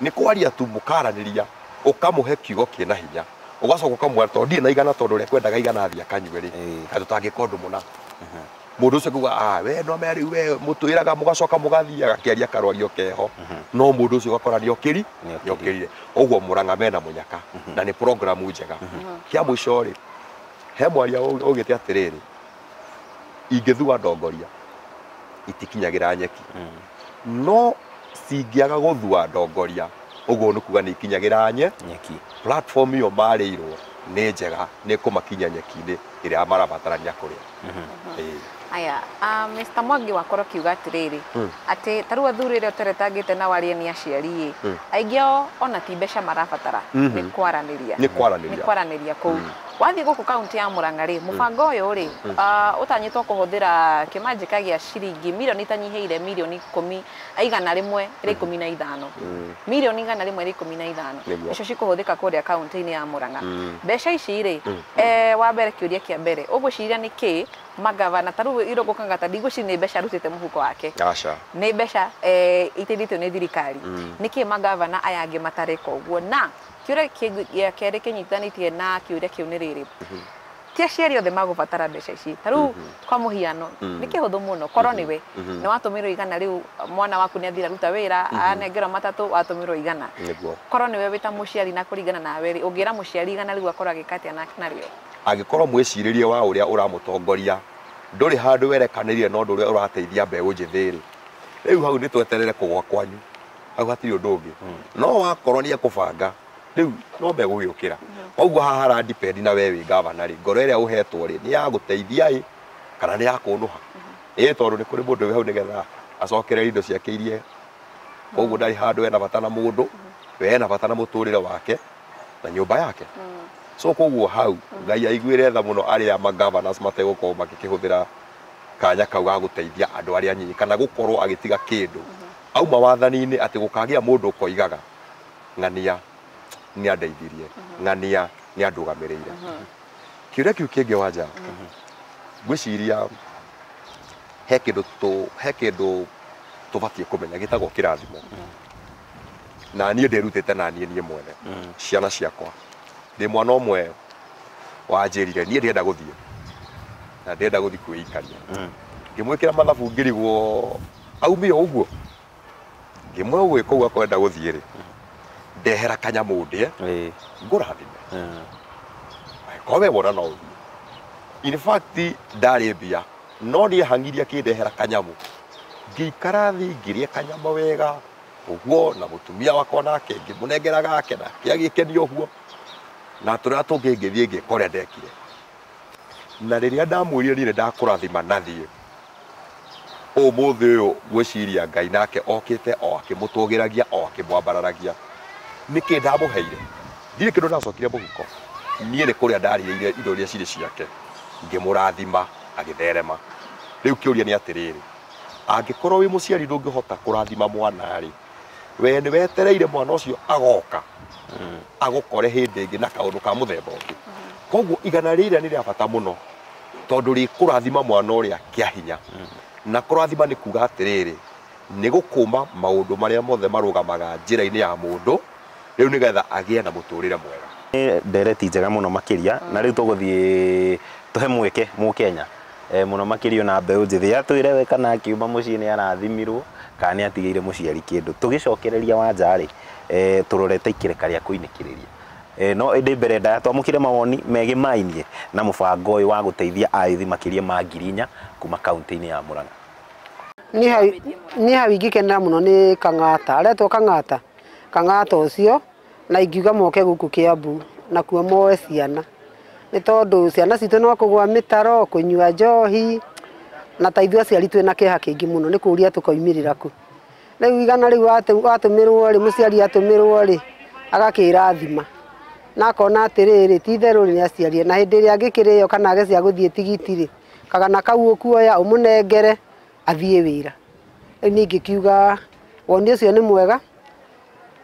Nĩ kwaria tu mũkaranĩria, ũkamũhe kiugo kĩna hinya, ũgacoka ũkamwĩra tondũ ndirĩ na igana, tondũ ũrĩa kwendaga igana athiĩ akanyue rĩ, na tũtangĩka ũndũ mũna. Mũndũ ũcio akauga, we no mea rĩu we mũtwĩraga, mũgacoka mũgathiĩ, agakĩaria karwario keho, no mũndũ ũcio ũgakora nĩ okĩrire. Ũguo Murang'a mena mũnyaka, na nĩ program njega. Kĩa mũico rĩ, he mwaria augĩte atĩrĩrĩ, ingĩthua ndongoria itikinyagĩra nyeki, no cingĩaga gũthua ndongoria, ũguo nĩ kuga nĩ ikinyagĩra nyeki. Platform ĩyo marĩirwo nĩ njega, nĩ kũmakinya nyeki-inĩ ĩrĩa marabatarania kũrĩa.
Aya, Mr. Mwangi wakorwo kiuga atĩrĩrĩ, atĩ ta rĩu athuri ĩrĩa ũteretangĩte na warie nĩ aciari ĩ, aingĩ ao ona ti mbeca marabatara, nĩ kwaranĩria.
Nĩ
kwaranĩria kũu. Wathiĩ gũkũ kaunti ya Murang'a rĩ, mũbango ũyũ rĩ, ũtanyĩtwo kũhũthĩra kĩmanjĩka gĩa ciringi mirioni itanyihĩire mirioni 115. Mirioni 115. Icio cikũhũthĩka kũrĩa kaunti-inĩ ya Murang'a. Mbeca ici rĩ, wa mbere kĩũria kĩa mbere, ũgwĩciria nĩ kĩ magavana ta rĩu Irũngũ Kang'ata ndigwĩciria nĩ mbeca arutĩte mũhuko wake.
Aca.
Nĩ mbeca iteithĩtio nĩ thirikari. Nĩ kĩ magavana aya angĩ matareka ũguo? Na kĩũria gĩa kerĩ kĩnyitanĩtie na kĩũria kĩu nĩ rĩrĩ, ti aciari othe magũbatara mbeca ici. Ta rĩu kwa mũhiano, nĩ kĩhũthũ mũno korwo nĩwe nĩ watũmĩrwo igana rĩu, mwana waku nĩ athire aruta wĩra, anengerwo matatũ, watũmĩrwo igana. Korwo nĩwe wĩ ta mũciari na kũringana nawe rĩ, ũngĩra mũciari igana rĩu akorwo agĩka atĩa narĩo?
Angĩkorwo mwĩcirĩrie wa ũrĩa ũramũtongoria ndũrĩ handũ werekanĩire na ũndũ ũrĩa ũrateithia mbeũ njĩthĩ rĩ, rĩu hau nĩ tweterere kũgwa kwanyu, hau hatirĩ ũndũ ũngĩ. No wakorwo nĩ ekũbanga, rĩu no megũgĩũkĩra. Koguo haha hara depend na we wĩ gavana rĩ, ngoro ĩrĩa ũhetwo rĩ, nĩ ya gũteithia ĩ kana nĩ ya kũnũha. Ĩĩ tondũ nĩ kũrĩ mũndũ wĩ hau nĩgetha acokerere indo ciake irie. Koguo ndarĩ handũ ena bata na mũndũ, we ena bata na mũtũrĩre wake na nyũmba yake. So koguo hau Ngai aiguĩre tha mũno arĩa ma governors mategũkorwo magĩkĩhũthĩra kanya kau ga gũteithia andũ arĩa anyinyi kana gũkorwo agĩtiga kĩndũ auma wathani-inĩ atĩ gũkagĩa mũndũ ũkoigaga ng'ania nĩ andeithirie, ng'ania nĩ andũgamĩrĩire. Kĩũria kĩu kĩngĩ Wanja, ngwĩciria he kĩndũ tũbatiĩ kũmenya gĩtagwo kĩrathimo. Na niĩ ndĩrutĩte na niĩ mwene ciana ciakwa. Ndĩ mwana ũmwe wanjĩrire niĩ ndĩrenda gũthiĩ na ndĩrenda gũthiĩ kwĩikaria. Ngĩmwĩkĩra mathabu ngĩrigwo aumie ũguo. Ngĩmwĩra ũgwĩka ũguo akwenda gũthiĩ rĩ, ndehera kanyamũ ndĩe ngũrathime. Angĩkorwo we wona no ũthiĩ. In fact ndarĩ mbia no niĩ hang'irie akĩndehera kanyamũ. Ngĩikara thĩ ngĩrĩa kanyama wega ũguo na mũtumia wakwa nake ngĩmũnengera gake nake agĩkenio ũguo. Na tũrĩa tũngĩ ngĩthiĩ ngĩka ũrĩa ndekire. Na rĩrĩa ndamwĩrire niĩ nĩndakũrathima na thiĩ, ũmũthĩ ũyũ ngwĩciria Ngai nake okĩte o akĩmũtũgĩragia o akĩmwambararagia. Nĩkĩ ndamũheire? Ndirĩ kĩndũ ndacokire mũhuko. Niĩ nĩ kũrĩa ndarĩire indo iria cirĩ ciake ngĩmũrathima agĩtherema. Rĩu kĩũria nĩ atĩrĩrĩ, angĩkorwo wĩ mũciari ndũngĩhota kũrathima mwana rĩ, we nĩ wetereire mwana ũcio agoka agũkore hĩndĩ ĩngĩ na kaũndũ ka mũthemba ũngĩ. Koguo igana rĩrĩa nĩ rĩa bata mũno tondũ rĩkũrathima mwana ũrĩa kĩa hinya. Na kũrathima nĩ kuga atĩrĩrĩ, nĩ gũkũma maũndũ marĩa mothe marũgamaga njĩra-inĩ ya mũndũ rĩu nĩgetha agĩe na mũtũrĩre mwega.
Nĩ ndereti njega mũno makĩria na rĩu tũgũthiĩ tũhe mweke mũkenya mũno makĩria na mbeũ njĩthĩ atwĩre we kana akiuma mũciĩ nĩ arathimirwo kana nĩ atigĩire mũciari kĩndũ. Tũgĩcokereria Wanja rĩ, tũrorete ikĩreka rĩa kũinĩkĩrĩria. No ĩndĩ mbere ndaya twamũkĩre mawoni megĩmainie na mũbango ũyũ wa gũteithia ayuthi makĩria ma 4,000 kuma kaunti-inĩ ya Murang'a.
Niĩ hau ingĩkenera mũno nĩ Kang'ata, aretwo Kang'ata. Kang'ata ũcio na ingiuga moke gũkũ Kiambu nakuo moe ciana nĩ tondũ ciana citũ no kũgũa mĩtaro, kũnyua njohi na ta ithuĩ aciari twĩna kĩeha kĩingĩ mũno nĩ kũũria tũkoimĩrĩra kũ. Rĩu igana rĩu watũmĩrwo rĩ, mũciari atũmĩrwo rĩ, agakĩrathima na akona atĩrĩrĩ ti itherũ rĩ nĩ aciarie na hĩndĩ ĩrĩa angĩkĩrĩo kana age cia gũthiĩ tigiti rĩ, kagana kau ũkuoya ũmũnengere athiĩ wĩra. Rĩu niĩ ingĩkiuga woni ũcio nĩ mwega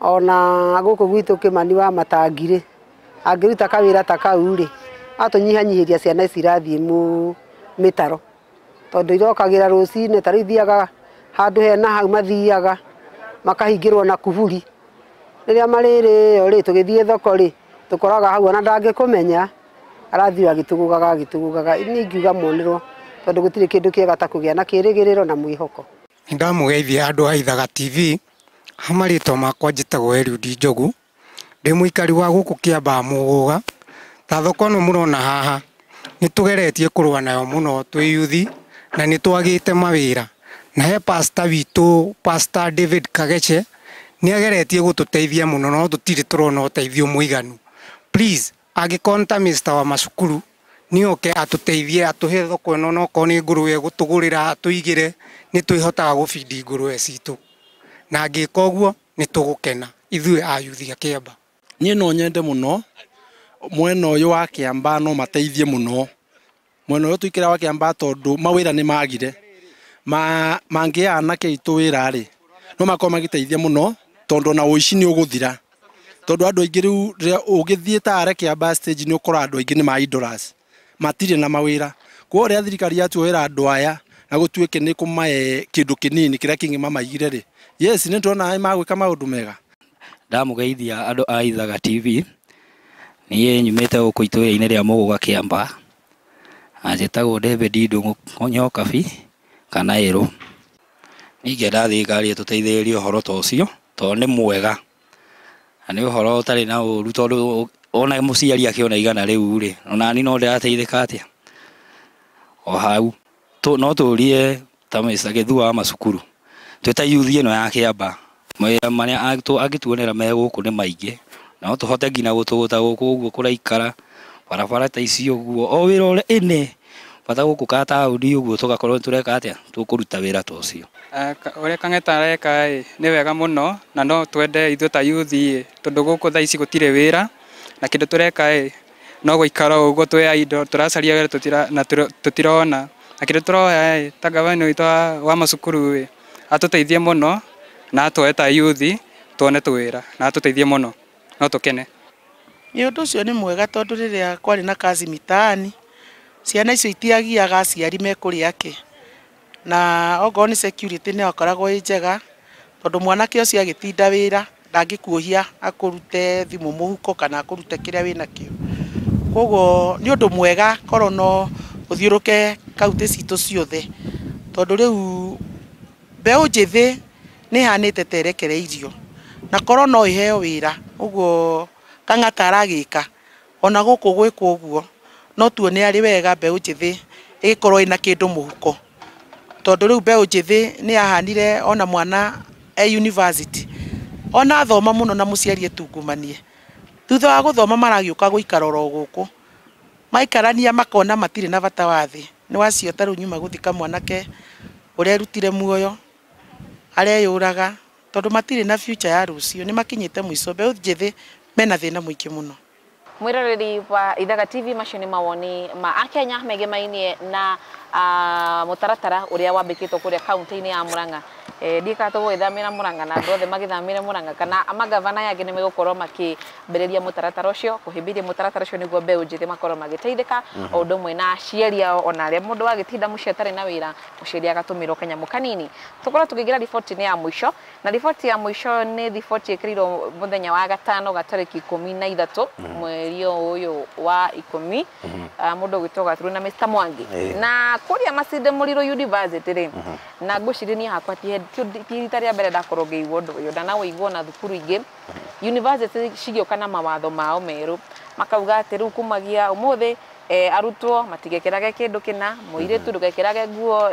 ona gũkũ gwitũ Kĩmani wa Matangi rĩ, angĩruta kawĩra ta kau rĩ, atũnyihanyihĩria ciana ici irathiĩ mĩtaro tondũ irokagĩra rũcinĩ ta rĩu ithiaga handũ hena hau mathiaga makahingĩrwo na kuburi. Rĩrĩa marĩrĩo rĩ, tũgĩthiĩ thoko rĩ, tũkoraga hau ona ndangĩkũmenya arathiĩ agĩtũgũgaga agĩtũgũgaga. Niĩ ingiuga monerwo tondũ gũtirĩ kĩndũ kĩega ta kũgĩa na kĩrĩgĩrĩro na mwĩhoko.
Nĩndamũgeithia andũ a Ithaga TV, ha marĩtwa makwa njĩtagwo Eliud Njogu, ndĩ mũikari wa gũkũ Kĩambaa Mũgũga. Ta thoko ĩno mũrona haha nĩ tũgeretie kũrũa nayo mũno twĩ yuthi na nĩ twagĩte mawĩra. Na he pastor witũ, Pastor David Kageche, nĩ ageretie gũtũteithia mũno no tũtirĩ tũrona ũteithio mũiganu. Please, angĩkorwo nĩ ta Mr wa macukuru nĩ oke atũteithie atũhe thoko ĩno, no okorwo nĩ ngũrũwe gũtũgũrĩra atũigĩre, nĩ twĩhotaga gũbindi ngũrũwe citũ. Na angĩka ũguo nĩ tũgũkena ithuĩ ayuthi a Kĩamba.
Niĩ no nyende mũno mwena ũyũ wa Kĩamba no mateithie mũno mwena ũyũ tũikĩra wa Kĩamba tondũ mawĩra nĩ magire. Mangĩea anake aitũ wĩra rĩ, no makorwo magĩteithia mũno tondũ ona ũici nĩ ũgũthira. Tondũ andũ aingĩ rĩu rĩrĩa ũgĩthiĩ ta harĩa Kĩamba stage nĩ ũkoraga andũ aingĩ nĩ ma idlers, matirĩ na mawĩra. Koguo rĩrĩa thirikari yatuoera andũ aya na gũtuĩke nĩ kũmahe kĩndũ kĩnini kĩrĩa kĩngĩmamaigire rĩ, yes nĩ ndĩrona nĩ magwĩka maũndũ mega.
Ndamũgeithia andũ a Ithaga TV, niĩ nyumĩte gũkũ itũũra-inĩ rĩa Mũgũga Kĩamba, na njĩtagwo David Ndung'u Nyokabi kana Ĩrũ. Niĩ ingĩenda thirikari ĩtũteithĩrĩrie ũhoro ta ũcio tondũ nĩ mwega na nĩ ũhoro ũtarĩ na ũru tondũ ona mũciari akĩona igana rĩu rĩ, ona niĩ no ndĩrateithĩka atĩa. O hau no tũrie ta Mr Gĩthua wa macukuru twĩ ta yuthi ĩno ya Kĩamba, mawĩra marĩa angĩtuonera me gũkũ nĩ maingĩ, no tũhote nginya gũtũgũta gũkũ ũguo kũraikara barabara ta ici ũguo, o wĩra ũrĩa ĩnĩ Bata gũkũ ka taũni ũguo tũgakorwo tũreka atĩa, tũkũruta wĩra ta ũcio.
Ũrĩa Kang'eta areka ĩ nĩ wega mũno, na no twende ithuĩ ta youth ĩ, tondũ gũkũ thaa ici gũtirĩ wĩra, na kĩndũ tũreka ĩ no gũikara o ũguo twĩ idle, tũracaria wĩra na tũtirona. Na kĩndũ tũroya ĩ ta gavana witũ wa macukuru ĩ atũteithie mũno, na atwoe ta youth tuone tũwĩra, na atũteithie mũno, no tũkene.
Nĩ ũndũ ũcio nĩ mwega tondũ rĩrĩa kwarĩ na kazi mitaani, ciana icio itiagiaga aciari mekũrĩa kĩ, na okorwo nĩ security nĩ yakoragwo ĩ njega, tondũ mwanake ũcio agĩtinda wĩra ndangĩkuohia akũrute thimũ mũhuko kana akũrute kĩrĩa wĩnakĩo. Koguo nĩ ũndũ mwega korwo no ũthiũrũke kauntĩ citũ ciothe, tondũ rĩu mbeũ njĩthĩ nĩ ĩhanĩte ta ĩrekereirio, na korwo no ĩheo wĩra ũguo Kang'ata aragĩka, ona gũkũ gwĩkwo ũguo no tuone arĩ wega mbeũ njĩthĩ ĩgĩkorwo ĩna kĩndũ mũhuko, tondũ rĩu mbeũ njĩthĩ nĩ yahanire ona mwana e university ona athoma mũno na mũciari etungumanie, thutha wa gũthoma maragĩũka gũikara oro gũkũ, maikarania makona matirĩ na bata wa thĩ. Nĩ wacio ta rĩu nyuma gũthika mwanake ũrerutire muoyo areyũraga, tondũ matirĩ na future ya rũciũ, nĩ makinyĩte mũico. Mbeũ njĩthĩ mena thĩna mũingĩ mũno.
Mwiroreri wa Ithaga TV, macio nĩ mawoni ma akenya megemainie na mũtaratara ũrĩa wambĩkĩtwo kũrĩa kaunti-inĩ ya Murang'a. Ndiĩ tũgũgĩthamĩra Murang'a na andũ othe magĩthamĩre Murang'a, kana magavana yangĩ nĩ megũkorwo makĩambĩrĩria mũtaratara ũcio, kũhĩmbĩria mũtaratara ũcio nĩguo mbeũ njĩthĩ makorwo magĩteithĩka, o ũndũ ũmwe na aciari ao, ona arĩa mũndũ agĩtinda mũciĩ atarĩ na wĩra, mũciari agatũmĩrwo kanyamũ kanini. Tũkorwo tũkĩingĩra riboti-inĩ ya mũico, na riboti ya mũico nĩ riboti ĩkĩrirwo mũthenya wa gatano gatarĩki 13 mweri ũyũ wa 10, mũndũ ũgwĩtwo Gaturu na Mr Mwangi. Na kũrĩa Masinde Muliro University rĩ, na ngwĩciria niĩ hakwa ti rita rĩa mbere ndakorwo ngĩigua ũndũ ũyũ, ndanawĩigua na thukuru ingĩ. University cigĩũka na mawatho mao merũ, makauga atĩ rĩu kumagia ũmũthĩ arutwo matigekĩrage kĩndũ kĩna, mũirĩtu ndũgekĩrage nguo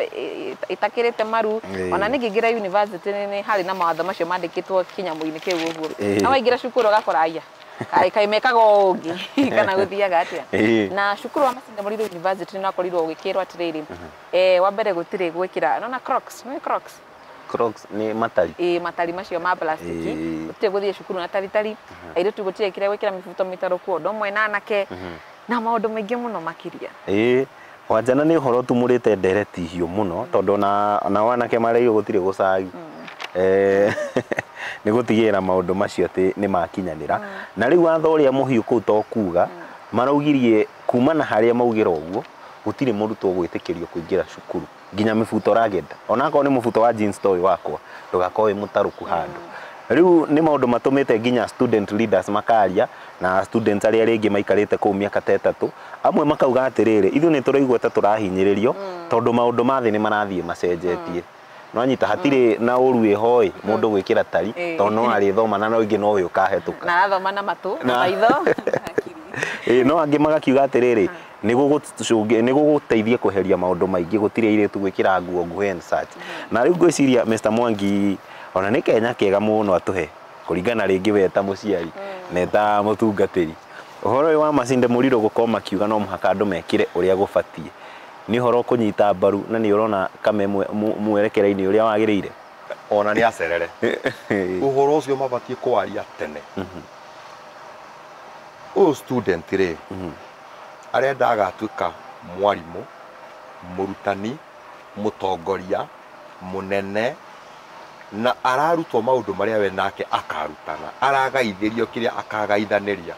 ĩtakĩrĩte maru. Ona nĩ ngĩingĩra university nĩ harĩ na mawatho macio mandĩkĩtwo kĩnyamũ-inĩ kĩu ũguo, na waingĩra cukuru ũgakora aya kaĩ mekaga ũũ ũngĩ kana gũthiaga atĩa. Na cukuru wa Masinde Muliro University nĩ wakorirwo ũgĩkĩrwo atĩrĩrĩ, wa mbere gũtirĩ gwĩkĩra nona Crocs, nĩ Crocs?
Crocs nĩ matari.
Matari macio ma plastiki, gũtirĩ gũthiĩ cukuru na taritari, airĩtu gũtirĩ kĩrĩa gwĩkĩra mĩbuto mĩtarũku, ũndũ ũmwe na anake, na maũndũ maingĩ mũno makĩria.
Wanjana nĩ ũhoro tumũrĩte ndereti hiũ mũno, tondũ ona wanake mareirwo gũtirĩ gũcagi. Nĩ gũtigĩrĩra maũndũ macio atĩ nĩ makinyanĩra. Na rĩu watho ũrĩa mũhiũ kũu to kuga, maraugirie kuma na harĩa maugĩra ũguo, gũtirĩ mũrutwo gwĩtĩkĩrio kũingĩra cukuru nginya mĩbuto ũragenda, onakorwo nĩ mũbuto wa jeans ta ũyũ wakwa, ndũgakorwo wĩ mũtarũku handũ. Rĩu nĩ maũndũ matũmĩte nginya student leaders makaria, na students arĩa rĩngĩ maikarĩte kũu mĩaka ta 3, amwe makauga atĩrĩrĩ, ithuĩ nĩ tũraigua ta tũrahinyĩrĩrio, tondũ maũndũ ma thĩ nĩ marathiĩ macenjetie. No anyita hatirĩ na ũru wĩho ĩ mũndũ gwĩkĩra tari, tondũ no arĩthoma na no ingĩ no ũyũ ũkahetũka.
Na arathoma na matũ, na maitho.
No angĩ magakiuga atĩrĩrĩ, nĩ gũgũteithia kweheria maũndũ maingĩ, gũtirĩ airĩtu gwĩkĩra nguo nguhĩ and such. Na rĩu ngwĩciria Mr Mwangi ona nĩ kenya kega mũno atũhe kũringana rĩngĩ we ta mũciari na ta mũtungatĩri. Ũhoro ũyũ wa Masinde Muliro gũkorwo makiuga no mũhaka andũ mekĩre ũrĩa gũbatiĩ, nĩ ũhoro ũkũnyita mbaru na nĩ ũrona kame mwerekera-inĩ ũrĩa wagĩrĩire.
Ona nĩ acerere ũhoro ũcio mabatiĩ kwaria tene. Ũyũ student rĩ, arenda agatuĩka mwarimũ, mũrutani, mũtongoria, mũnene, na ararutwo maũndũ marĩa we nake akarutana, aragaithĩrio kĩrĩa akagaithanĩria.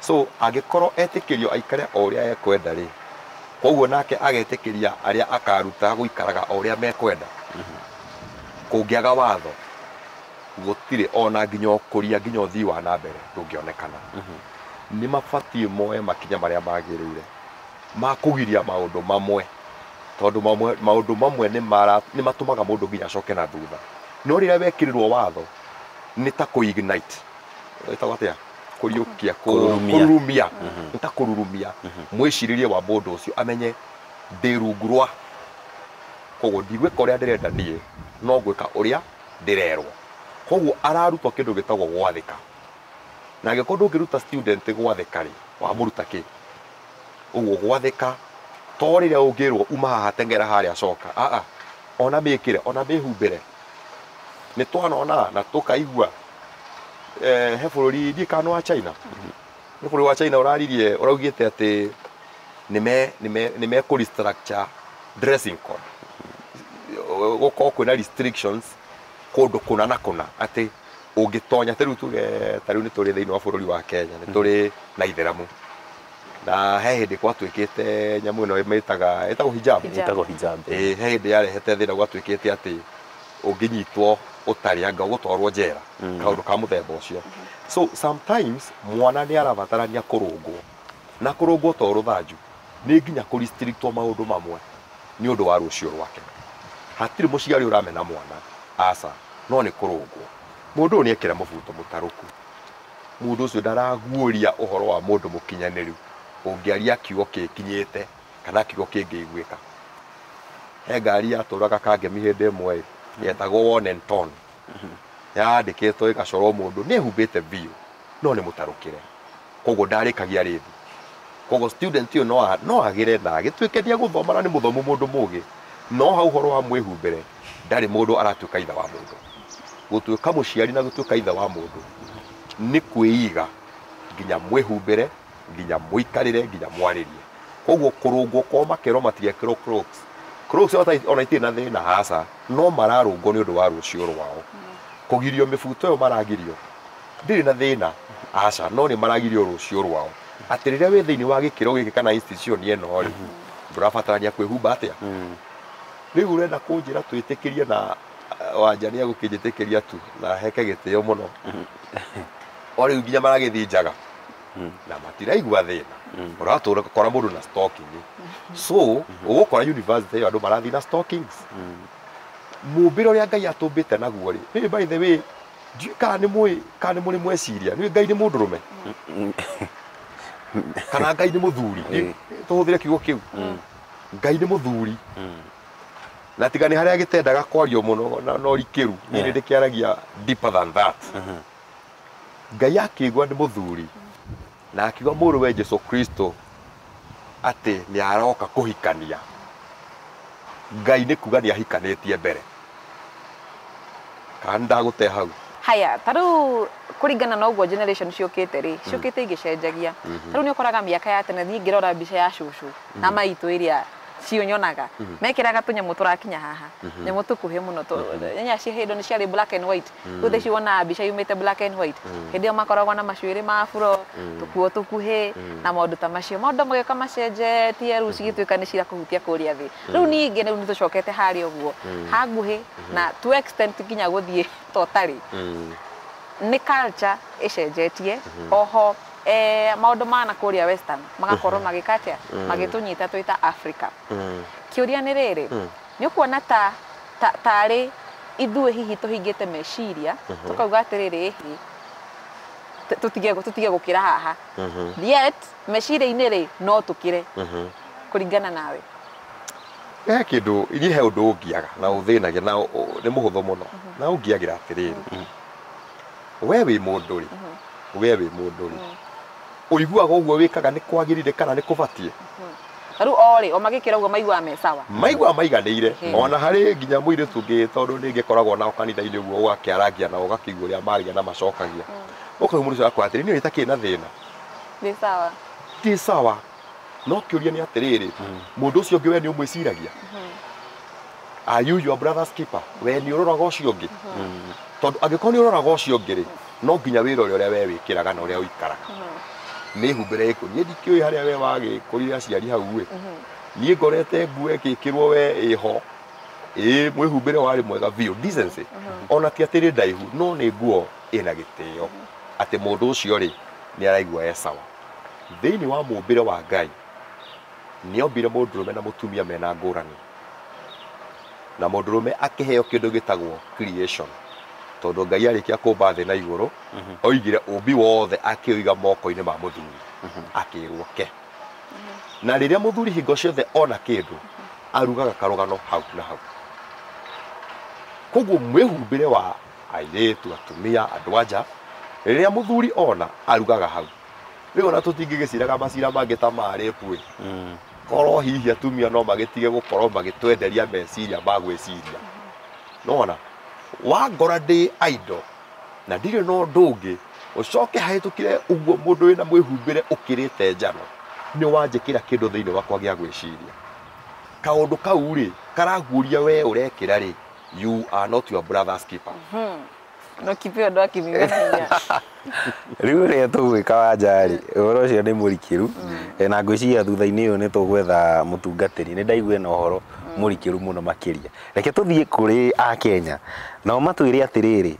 So angĩkorwo etĩkĩrio aikare o ũrĩa ekwenda rĩ, koguo nake agetĩkĩria arĩa akaruta gũikaraga o ũrĩa mekwenda. Kũngĩaga watho gũtirĩ ona nginya ũkũria nginya ũthii wa na mbere ndũngĩonekana. Nĩ mabatiĩ moe makinya marĩa magĩrĩire ma kũgiria maũndũ mamwe, tondũ maũndũ mamwe nĩ matũmaga mũndũ nginya acoke na thutha. No rĩrĩa wekĩrirwo watho nĩ ta kũ-ignite, ĩtagwo atĩa, kũriũkia, kũrurumia, nĩ ta kũrurumia mwĩcirĩrie wa mũndũ ũcio, amenye ndĩ rungu rwa, koguo ndigwĩka ũrĩa ndĩrenda niĩ, no ngwĩka ũrĩa ndĩrerwo. Koguo ararutwo kĩndũ gĩtagwo gwathĩka, na angĩkorwo ndũngĩruta student gwathĩka rĩ, wamũruta kĩ? Ũguo gwathĩka To rĩrĩa ũngĩrwo uma haha teng'era harĩa coka, aa ona mĩkĩre ona mĩhumbĩre. Nĩ twanona na tũkaigua he bũrũri ndiĩ kana wa China, nĩ bũrũri wa China ũraririe ũraugĩte atĩ nĩ me kũ restructure dressing code, gũkorwo kwĩna restrictions kũndũ kũna na kũna, atĩ ũngĩtonya ta rĩu tuge ta rĩu nĩ tũrĩ thĩinĩ wa bũrũri wa Kenya, nĩ tũrĩ na itheramu, na he hĩndĩ gwatuĩkĩte nyamũ ĩno ĩtagwo hijab.
Ĩtagwo hijab.
He hĩndĩ yarehete thĩna, gwatuĩkĩte atĩ ũngĩnyitwo ũtarĩ anga ũgũtwarwo njera, kaũndũ ka mũthemba ũcio. So sometimes mwana nĩ arabatarania kũrũngwo, na kũrũngwo to rũthanju, nĩ nginya kũrestrictwo maũndũ mamwe nĩ ũndũ wa rũciũ rwake. Hatirĩ mũciari ũramena mwana, aca, no nĩ kũrũngwo. Mũndũ ũyũ nĩ ekĩra mũbuto mũtarũku, mũndũ ũcio ndaraguũria ũhoro wa mũndũ mũkinyanĩru ũngĩaria kiugo kĩkinyĩte kana kiugo kĩngĩiguĩka. He ngari yatũraga Kangemi hĩndĩ ĩmwe yetagwo One and Ton, yandĩkĩtwo ĩgacorwo mũndũ nĩ ehumbĩte biũ no nĩ mũtarũkĩre, koguo ndarĩkagia rĩthi. Koguo student ũyũ no agĩre na agĩtuĩke nĩegũthoma na nĩ mũthomu mũndũ mũgĩ, no hau ũhoro wa mwĩhumbĩre ndarĩ mũndũ aratuĩka ithe wa mũndũ. Gũtuĩka mũciari na gũtuĩka ithe wa mũndũ nĩ kwĩiga nginya mwĩhumbĩre, nginya mũikarĩre, nginya mwarĩrie. Koguo kũrũngwo kwao makerwo matigekĩrwo crocs. Crocs ona itirĩ na thĩna haca, no mararũngwo nĩ ũndũ wa rũciũ rwao. Kũgirio mĩbuto ĩyo maragirio ndĩrĩ na thĩna aca, no nĩ maragirio rũciũ rwao. Atĩ rĩrĩa wĩ thĩinĩ wa gĩkĩro gĩkĩ kana institution ĩno rĩ, ndũrabatarania kwĩhumba atĩa. Rĩu ũrenda kũnjĩra twĩtĩkĩrie na Wanja nĩ egũkĩnjĩtĩkĩria tu na heke gĩtĩo mũno. O rĩu nginya maragĩthiĩ njaga na matiraigua thĩna. Ũratũra kora mũndũ na stocking. So ũgũkora university ĩyo andũ marathiĩ na stockings. Mũmbĩre ũrĩa Ngai atũmbĩte naguo rĩ, hey, by the way, ndiũĩ kana nĩ mũĩ kana nĩ mũrĩ mweciria, nĩ Ngai nĩ mũndũrũme kana Ngai nĩ mũthuri? Tũhũthĩre kiugo kĩu, Ngai nĩ mũthuri. Na tiga nĩ harĩa gĩtendaga kwario mũno na ũrikĩru, niĩ nĩ ndĩkĩaragia deeper than that. Ngai akĩigua nĩ mũthuri na akiuga mũrũwe Jesu Kristo atĩ nĩ aroka kũhikania. Ngai nĩ kuga nĩ ahikanĩtie mbere. Kana ndagũte hau.
Haya, ta rĩu kũringana na ũguo generation ciũkĩte rĩ, ciũkĩte igĩcenjagia. Ta rĩu nĩ ũkoraga mĩaka ya tene, niĩ ngĩrora mbica ya cũcũ na maitũ ĩrĩa cio nyonaga, mekĩraga tũnyamũ tũrakinya haha, nyamũ tũkuhĩ mũno, nyanya cia hĩndĩ nĩ ciarĩ black and white. Rĩu thaa ici wonaga mbica yumĩte black and white. Hĩndĩ ĩyo makoragwo na macuĩrĩ ma buro, tũkuo tũkuhĩ na maũndũ ta macio. Maũndũ magĩũka macenjetie, rĩu cigĩtuĩka nĩ cirakũhutia kũrĩa thĩ. Rĩu ningĩ rĩu nĩ tũcokete harĩa ũguo hakuhĩ na to extent nginya gũthiĩ totally. Nĩ culture ĩcenjetie oho, maũndũ ma na kũrĩa western magakorwo magĩka atĩa, magĩtũnyita twĩ ta Africa. Kĩũria nĩ rĩrĩ, nĩ ũkuona ta tarĩ ithuĩ hihi tũhingĩte meciria tũkauga atĩrĩrĩ, ĩhi tũtige gũkĩra haha, yet meciria-inĩ rĩ no tũkĩre? Kũringana nawe.
He kĩndũ iria, he ũndũ ũngiaga na ũthĩnagia na nĩ mũhũthũ mũno na ũngiagĩra atĩrĩrĩ, we wĩ mũndũ rĩ, we wĩ mũndũ rĩ, ũiguaga ũguo wĩkaga nĩ kwagĩrĩire kana nĩ kũbatiĩ?
Ta rĩu o rĩ o magĩkĩra ũguo maiguaga me sawa.
Maiguaga maiganĩire. Ona harĩ nginya mũirĩtu ũngĩ, tondũ nĩ ngĩkoragwo nao kanitha-inĩ ũguo, ũgakĩarangia nao ũgakĩigua ũrĩa maria na macokagia, ũkaigua mũndũ ũcio akwĩra atĩrĩ, niĩ itakĩrĩ na thĩna.
Ndĩ sawa.
Ti sawa. No kĩũria nĩ atĩrĩrĩ, mũndũ ũcio ũngĩ we nĩ ũmwĩciragia? Are you your brother's keeper? We nĩ ũroraga ũcio ũngĩ? Tondũ angĩkorwo nĩ ũroraga ũcio ũngĩ rĩ, no nginya wĩrore ũrĩa we wĩkĩraga na ũrĩa ũikaraga. Nĩ humbĩre ĩkũ niĩ ndikĩũĩ harĩa we wagĩkũrire aciari hau ĩ. Niĩ ngorete nguo ĩgĩkĩrwo we ĩho ĩ mwĩhumbĩre warĩ mwega biũ, decency, ona ti atĩ nĩ ndaihu, no nĩ nguo ĩna gĩtĩo atĩ mũndũ ũcio rĩ nĩ araigua e sawa. Thĩinĩ wa mũmbĩre wa Ngai nĩ ombire mũndũrũme na mũtumia mena ngũrani, na mũndũrũme akĩheo kĩndũ gĩtagwo creation, tondũ Ngai arĩkia kũmba thĩ na igũrũ oigire ũmbi wothe akĩũiga moko-inĩ ma mũthuri, akĩrwo ke. Na rĩrĩa mũthuri hingo ciothe ona kĩndũ arugaga karũgano hau na hau. Koguo mwĩhumbĩre wa airĩtu, atumia, andũ anja, rĩrĩa mũthuri ona arugaga hau. Rĩu ona tũtingĩgĩciraga macira mangĩ ta ma rape ĩ. Korwo hihi atumia no magĩtige gũkorwo magĩtwenderia meciria ma gwĩciria. Nona wangora ndĩ idle na ndirĩ na ũndũ ũngĩ, ũcoke hahĩtũkire ũguo mũndũ wĩna mwĩhumbĩre ũkĩrĩte njano, nĩ wanjĩkĩra kĩndũ thĩinĩ wakwa gĩa gwĩciria. Kaũndũ kau rĩ karaguũria we ũrekĩra rĩ, you are not your brother's keeper.
No kipe ũndũ akiminya na hinya.
Rĩu ũrĩa tũgwĩka wanja rĩ, ũhoro ũcio nĩ mũrikĩru, na ngwĩciria thutha-inĩ ũyũ nĩ tũgwetha mũtungatĩri. Nĩ ndaigua ena ũhoro mũrikĩru mũno makĩria. Reke tũthiĩ kũrĩ Akenya nao matwĩre atĩrĩrĩ,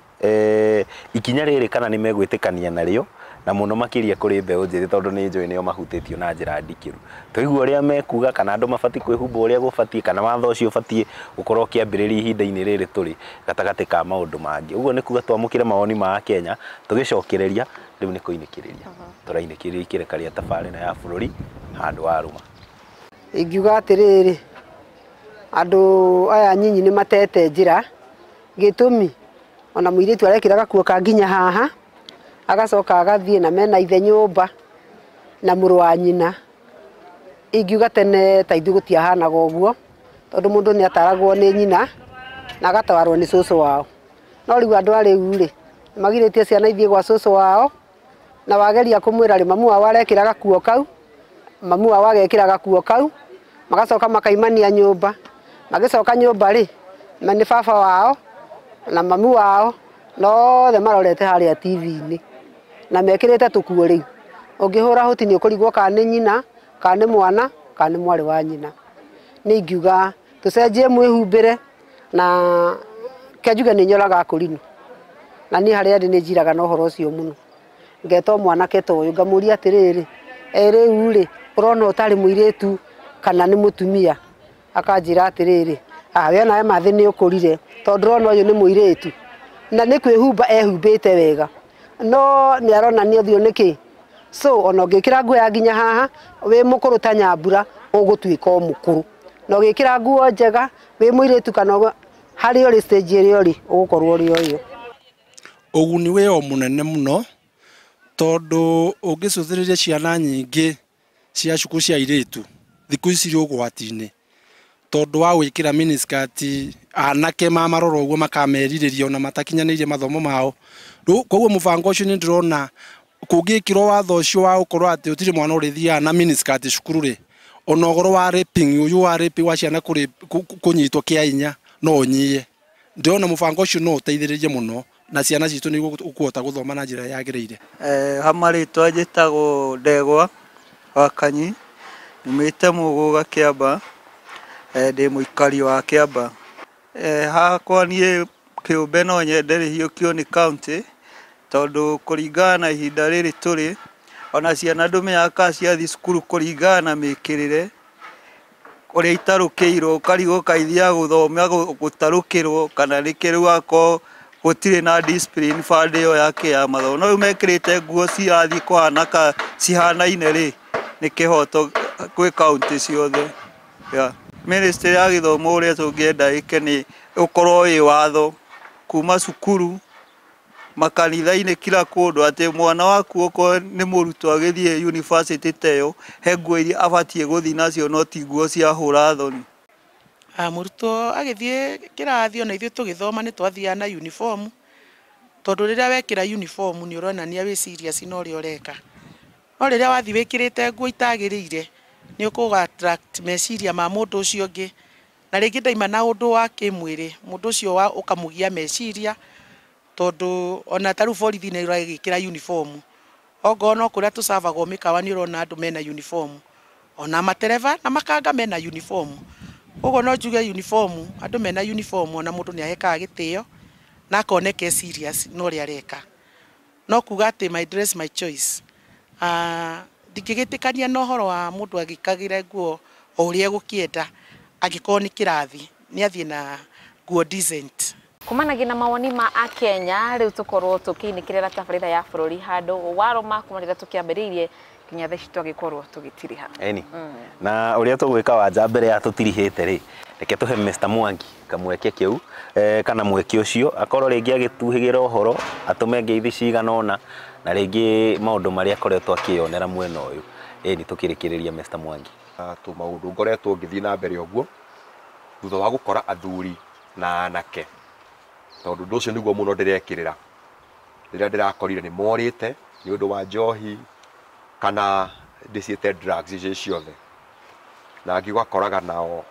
ikinya rĩrĩ kana nĩ megwĩtĩkania narĩo, na mũno makĩria kũrĩ mbeũ njĩthĩ, tondũ nĩ njũĩ nĩo mahutĩtio na njĩra ndikĩru. Tũigue ũrĩa mekuga, kana andũ mabatiĩ kwĩhumba ũrĩa gũbatiĩ, kana watho ũcio ũbatiĩ gũkorwo ũkĩambĩrĩria ihinda-inĩ rĩrĩ tũrĩ gatagatĩ ka maũndũ mangĩ. Ũguo nĩ kuga twamũkĩre mawoni ma Akenya, tũgĩcokereria rĩu nĩ kũinĩkĩrĩria. Tũrainĩkĩrĩria ikĩreka rĩa tabarĩra ya bũrũri handũ wa rũma.
Ingiuga atĩrĩrĩ, andũ aya nyinyi nĩ matete njĩra, gĩtũmi ona mũirĩtu arekĩra gakuo ka nginya haha, agacoka agathiĩ na mena ithe nyũmba na mũrũ wa nyina. Ingiuga tene ta ithuĩ gũtiahanaga ũguo, tondũ mũndũ nĩ ataragwo nĩ nyina na agatawarwo nĩ cũcũ wao. No rĩu andũ a rĩu rĩ, magirĩtie ciana ithiĩ gwa cũcũ wao, na wageria kũmwĩra rĩ, mamu wao arekĩra gakuo kau, mamu wao agekĩra gakuo kau, magacoka makaimania nyũmba. Magĩcoka nyũmba rĩ, na nĩ baba wao na mamu wao, na othe marorete harĩa TV-inĩ na mekĩrĩte tũkuo rĩu. Ũngĩhũra huti nĩ ũkũrigwo kana nĩ nyina, kana nĩ mwana, kana nĩ mwarĩ wa nyina. Nĩ ingiuga tũcenjie mwĩhumbĩre, na ke njuge nĩ nyoraga kũrinũ. Na niĩ harĩa ndĩ nĩ njiraga na ũhoro ũcio mũno. Ngeta mwanake ta ũyũ ngamũria atĩrĩrĩ, rĩu rĩ, ũrona ũtarĩ mũirĩtu kana nĩ mũtumia? Akanjĩra atĩrĩrĩ, we nawe mathĩ nĩ ũkũrire, tondũ ndĩrona ũyũ nĩ mũirĩtu na nĩ kwĩhumba ehumbĩte wega, no nĩ aronania ũthiũ nĩkĩ. So ona ũngĩkĩra nguo ya nginya haha wĩ mũkũrũ ta Nyambura, ũgũtuĩka o mũkũrũ. Na ũgĩkĩra nguo njega wĩ mũirĩtu kana harĩa ũrĩ stage ĩrĩa ũrĩ, ũgũkorwo ũrĩ ũyũ.
Ũguni wĩ o mũnene mũno, tondũ ũngĩcũthĩrĩria ciana nyingĩ cia cukuru cia airĩtu thikũ ici irĩ ũgwati-inĩ, tondũ wa gwĩkĩra miniskirt, anake mamarora ũguo makamerirĩria ona matakinyanĩirie mathomo mao. Rĩu koguo mũbango ũcio nĩ ndĩrona kũngĩkĩrwo watho ũcio wa gũkorwo atĩ gũtirĩ mwana ũrĩthiaga na miniskirt cukuru rĩ, ona ũhoro wa raping, ũyũ wa raping wa ciana kũnyitwo kĩa hinya no ũnyie. Ndĩrona mũbango ũcio no ũteithĩrĩrie mũno na ciana citũ nĩ igũkũhota gũthoma na njĩra yagĩrĩire.
Ha marĩtwa njĩtagwo Ndegwa wa Kanyi, nyumĩte Mũgũga Kĩamba, ndĩ mũikari wa Kĩamba. Hakwa niĩ kĩũmbe no nyende rĩhiũkio nĩ county, tondũ kũringana na ihinda rĩrĩ tũrĩ, ona ciana ndũmenyaga kana ciathiĩ cukuru kũringana na mĩkĩrĩre ũrĩa itarũkĩirwo, ũkarigwo kaĩ ithiaga gũthoma gũtarũkĩrwo kana nĩkĩ, rĩu akorwo gũtirĩ na discipline band ĩyo yake ya mathomo. No rĩu mekĩrĩte nguo cirathiĩ kũhana ka cihanaine rĩ, nĩ kĩhoto gwĩ county ciothe. Ministry ya gĩthomo ũrĩa tũngĩenda ĩke nĩ ũkorwo wĩ watho kuma cukuru, makanitha-inĩ, kila kũndũ, atĩ mwana waku okorwo nĩ mũrutwo agĩthiĩ university ta ĩyo, he nguo iria abatiĩ gũthiĩ nacio, no ti nguo cia hũra thoni.
Mũrutwo agĩthiĩ kĩrathi ona ithuĩ tũgĩthoma nĩ twathiaga na uniform, tondũ rĩrĩa wekĩra uniform nĩ ũronania wĩ serious na ũrĩa ũreka. No rĩrĩa wathiĩ wĩkĩrĩte nguo itagĩrĩire, nĩ ũkũga attract meciria ma mũndũ ũcio ũngĩ, na rĩngĩ ndaima na ũndũ wa kĩmwĩrĩ, mũndũ ũcio ũkamũgia meciria, tondũ ona ta rĩu borithi nĩ ĩragĩkĩra uniform. Ongorwo no kũrĩa tũcabagwo mĩkawa nĩ ũrona andũ mena uniform, ona matereba na makanga mena uniform. Ũguo no njuge uniform, andũ mena uniform ona mũndũ nĩ ahekaga gĩtĩo na akoneka e serious na ũrĩa areka. No kuga atĩ my dress my choice, ndingĩgĩtĩkania na ũhoro wa mũndũ agĩkagĩra nguo o ũrĩa egũkĩenda, angĩkorwo nĩ kĩrathi nĩ athiĩ na nguo decent.
Kumanagia na mawoni ma Akenya rĩu tũkorwo tũkĩinĩkĩrĩra tabarĩra ya bũrũri handũ warũma kuma rĩrĩa tũkĩambĩrĩirie nginya thaa ici twagĩkorwo tũgĩtiriha.
Eni. Na ũrĩa tũgwĩka wanja mbere ya tũtirihĩte rĩ, reke tũhe Mr Mwangi kamweke kĩu, kana mweke ũcio akorwo rĩngĩ agĩtuhĩgĩra ũhoro, atũme ngeithi cigana ũna, na rĩngĩ maũndũ marĩa akoretwo akĩyonera mwena ũyũ. Ĩni tũkĩrĩkĩrĩria Mr. Mwangi.
Tũ maũndũ ngoretwo ngĩthiĩ na mbere ũguo thutha wa gũkora athuri na anake, tondũ ũndũ ũcio nĩguo mũno ndĩrekĩrĩra. Rĩrĩa ndĩrakorire nĩ morĩte nĩ ũndũ wa njohi kana ndĩciĩte drugs icio ciothe, na angĩ ũgakoraga nao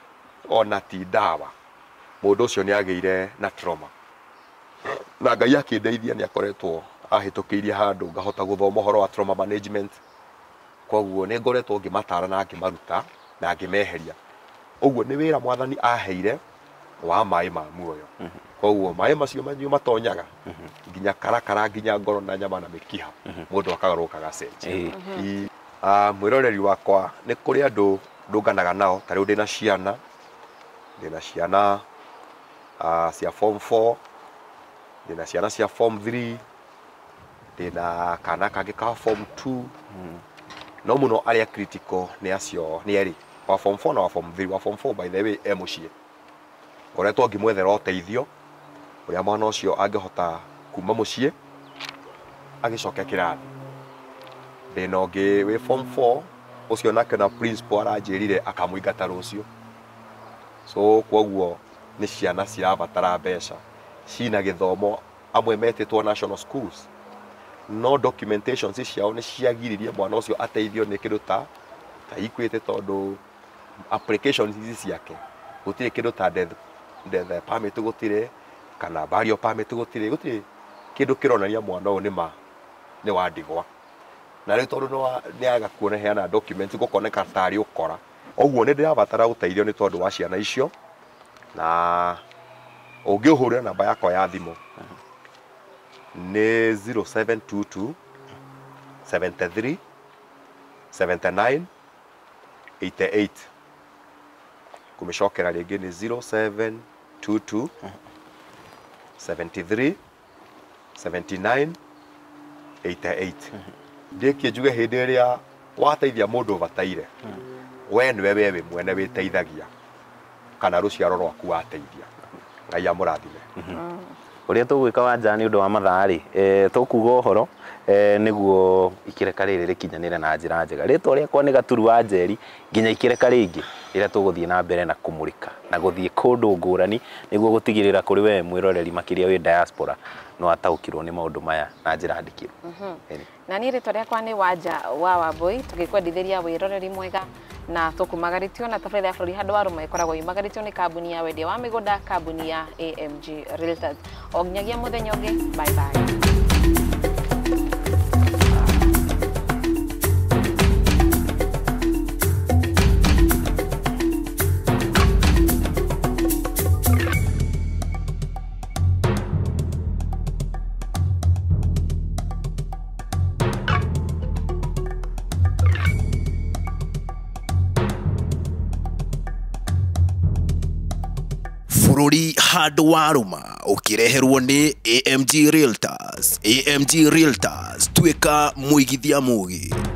ona ti ndawa, mũndũ ũcio nĩ agĩire na trauma. Na Ngai akĩndeithia nĩ akoretwo ahĩtũkĩirie handũ ngahota gũthoma ũhoro wa trauma management. Koguo nĩ ngoretwo ngĩmatara na ngĩmaruta na ngĩmeheria. Ũguo nĩ wĩra mwathani aheire wa maĩ ma muoyo. Koguo maĩ macio manyu matonyaga nginya karakara nginya ngoro na nyama na mĩkiha, mũndũ akagarũrũka agacenjia. Mwĩroreri wakwa, nĩ kũrĩ andũ ndũnganaga nao, ta rĩu ndĩna ciana cia form 4, ndĩna ciana cia form 3, ndĩna kana kangĩ ka form 2. No mũno arĩa critical nĩ acio nĩ erĩ, wa form 4 na wa form 3. Wa form 4 by the way e mũciĩ, ngoretwo ngĩmwethera ũteithio ũrĩa mwana ũcio angĩhota kuma mũciĩ agĩcoke kĩrathi. Ndĩna ũngĩ wĩ form 4, ũcio nake na principal aranjĩrire akamũingata rũciũ. So koguo nĩ ciana cirabatara mbeca, cina gĩthomo, amwe metĩtwo national schools, no documentations ciao nĩ ciagiririe mwana ũcio ateithio nĩ kĩndũ ta Equity, tondũ applications ici ciake gũtirĩ kĩndũ ta death permit, gũtirĩ kana burial permit, gũtirĩ kĩndũ kĩronania mwana ũyũ nĩ wa ndigwa. Na rĩu tondũ nĩ aga kuona heana documents gũkoneka tarĩ ũkora. Ũguo nĩ ndĩrabatara ũteithio nĩ tondũ wa ciana icio, na ũngĩũhũrĩra namba yakwa ya thimũ nĩ 0722 73 79 88. Kũmĩcokera rĩngĩ nĩ 0722 73 79 88. Ndĩkie njuge hĩndĩ ĩrĩa wateithia mũndũ ũbataire, we nĩwe we wĩ mwene wĩteithagia kana rũciaro rwaku wateithia. Ngai amũrathime.
Ũrĩa tũgwĩka Wanja nĩ ũndũ wa mathaa rĩ, tũkuga ũhoro nĩguo ikĩreka rĩrĩ rĩkinyanĩre na njĩra njega. Rĩtwa rĩakwa nĩ Gaturu wa Njeri, nginya ikĩreka rĩngĩ rĩrĩa tũgũthiĩ na mbere na kũmũrĩka na gũthiĩ kũndũ ngũrani nĩguo gũtigĩrĩra kũrĩ we mwĩroreri makĩria wĩ diaspora no ataũkĩrwo nĩ maũndũ maya na njĩra ndikĩru.
Na niĩ rĩtwa rĩakwa nĩ Wanja wa Wambui, tũgĩkwendithĩria wĩroreri mwega na tũkumagarĩtio na tabarĩra ya bũrũri handũ wa rũma ĩkoragwo yumagarĩtio nĩ kambuni ya wendia wa mĩgũnda, kambuni ya AMG Realtors. O nginyagia mũthenya ũngĩ, bye bye.
Bũrũri handũ wa rũma ũkĩreherwo nĩ AMG Realtors. AMG Realtors, tuĩka mũigithia mũgĩ.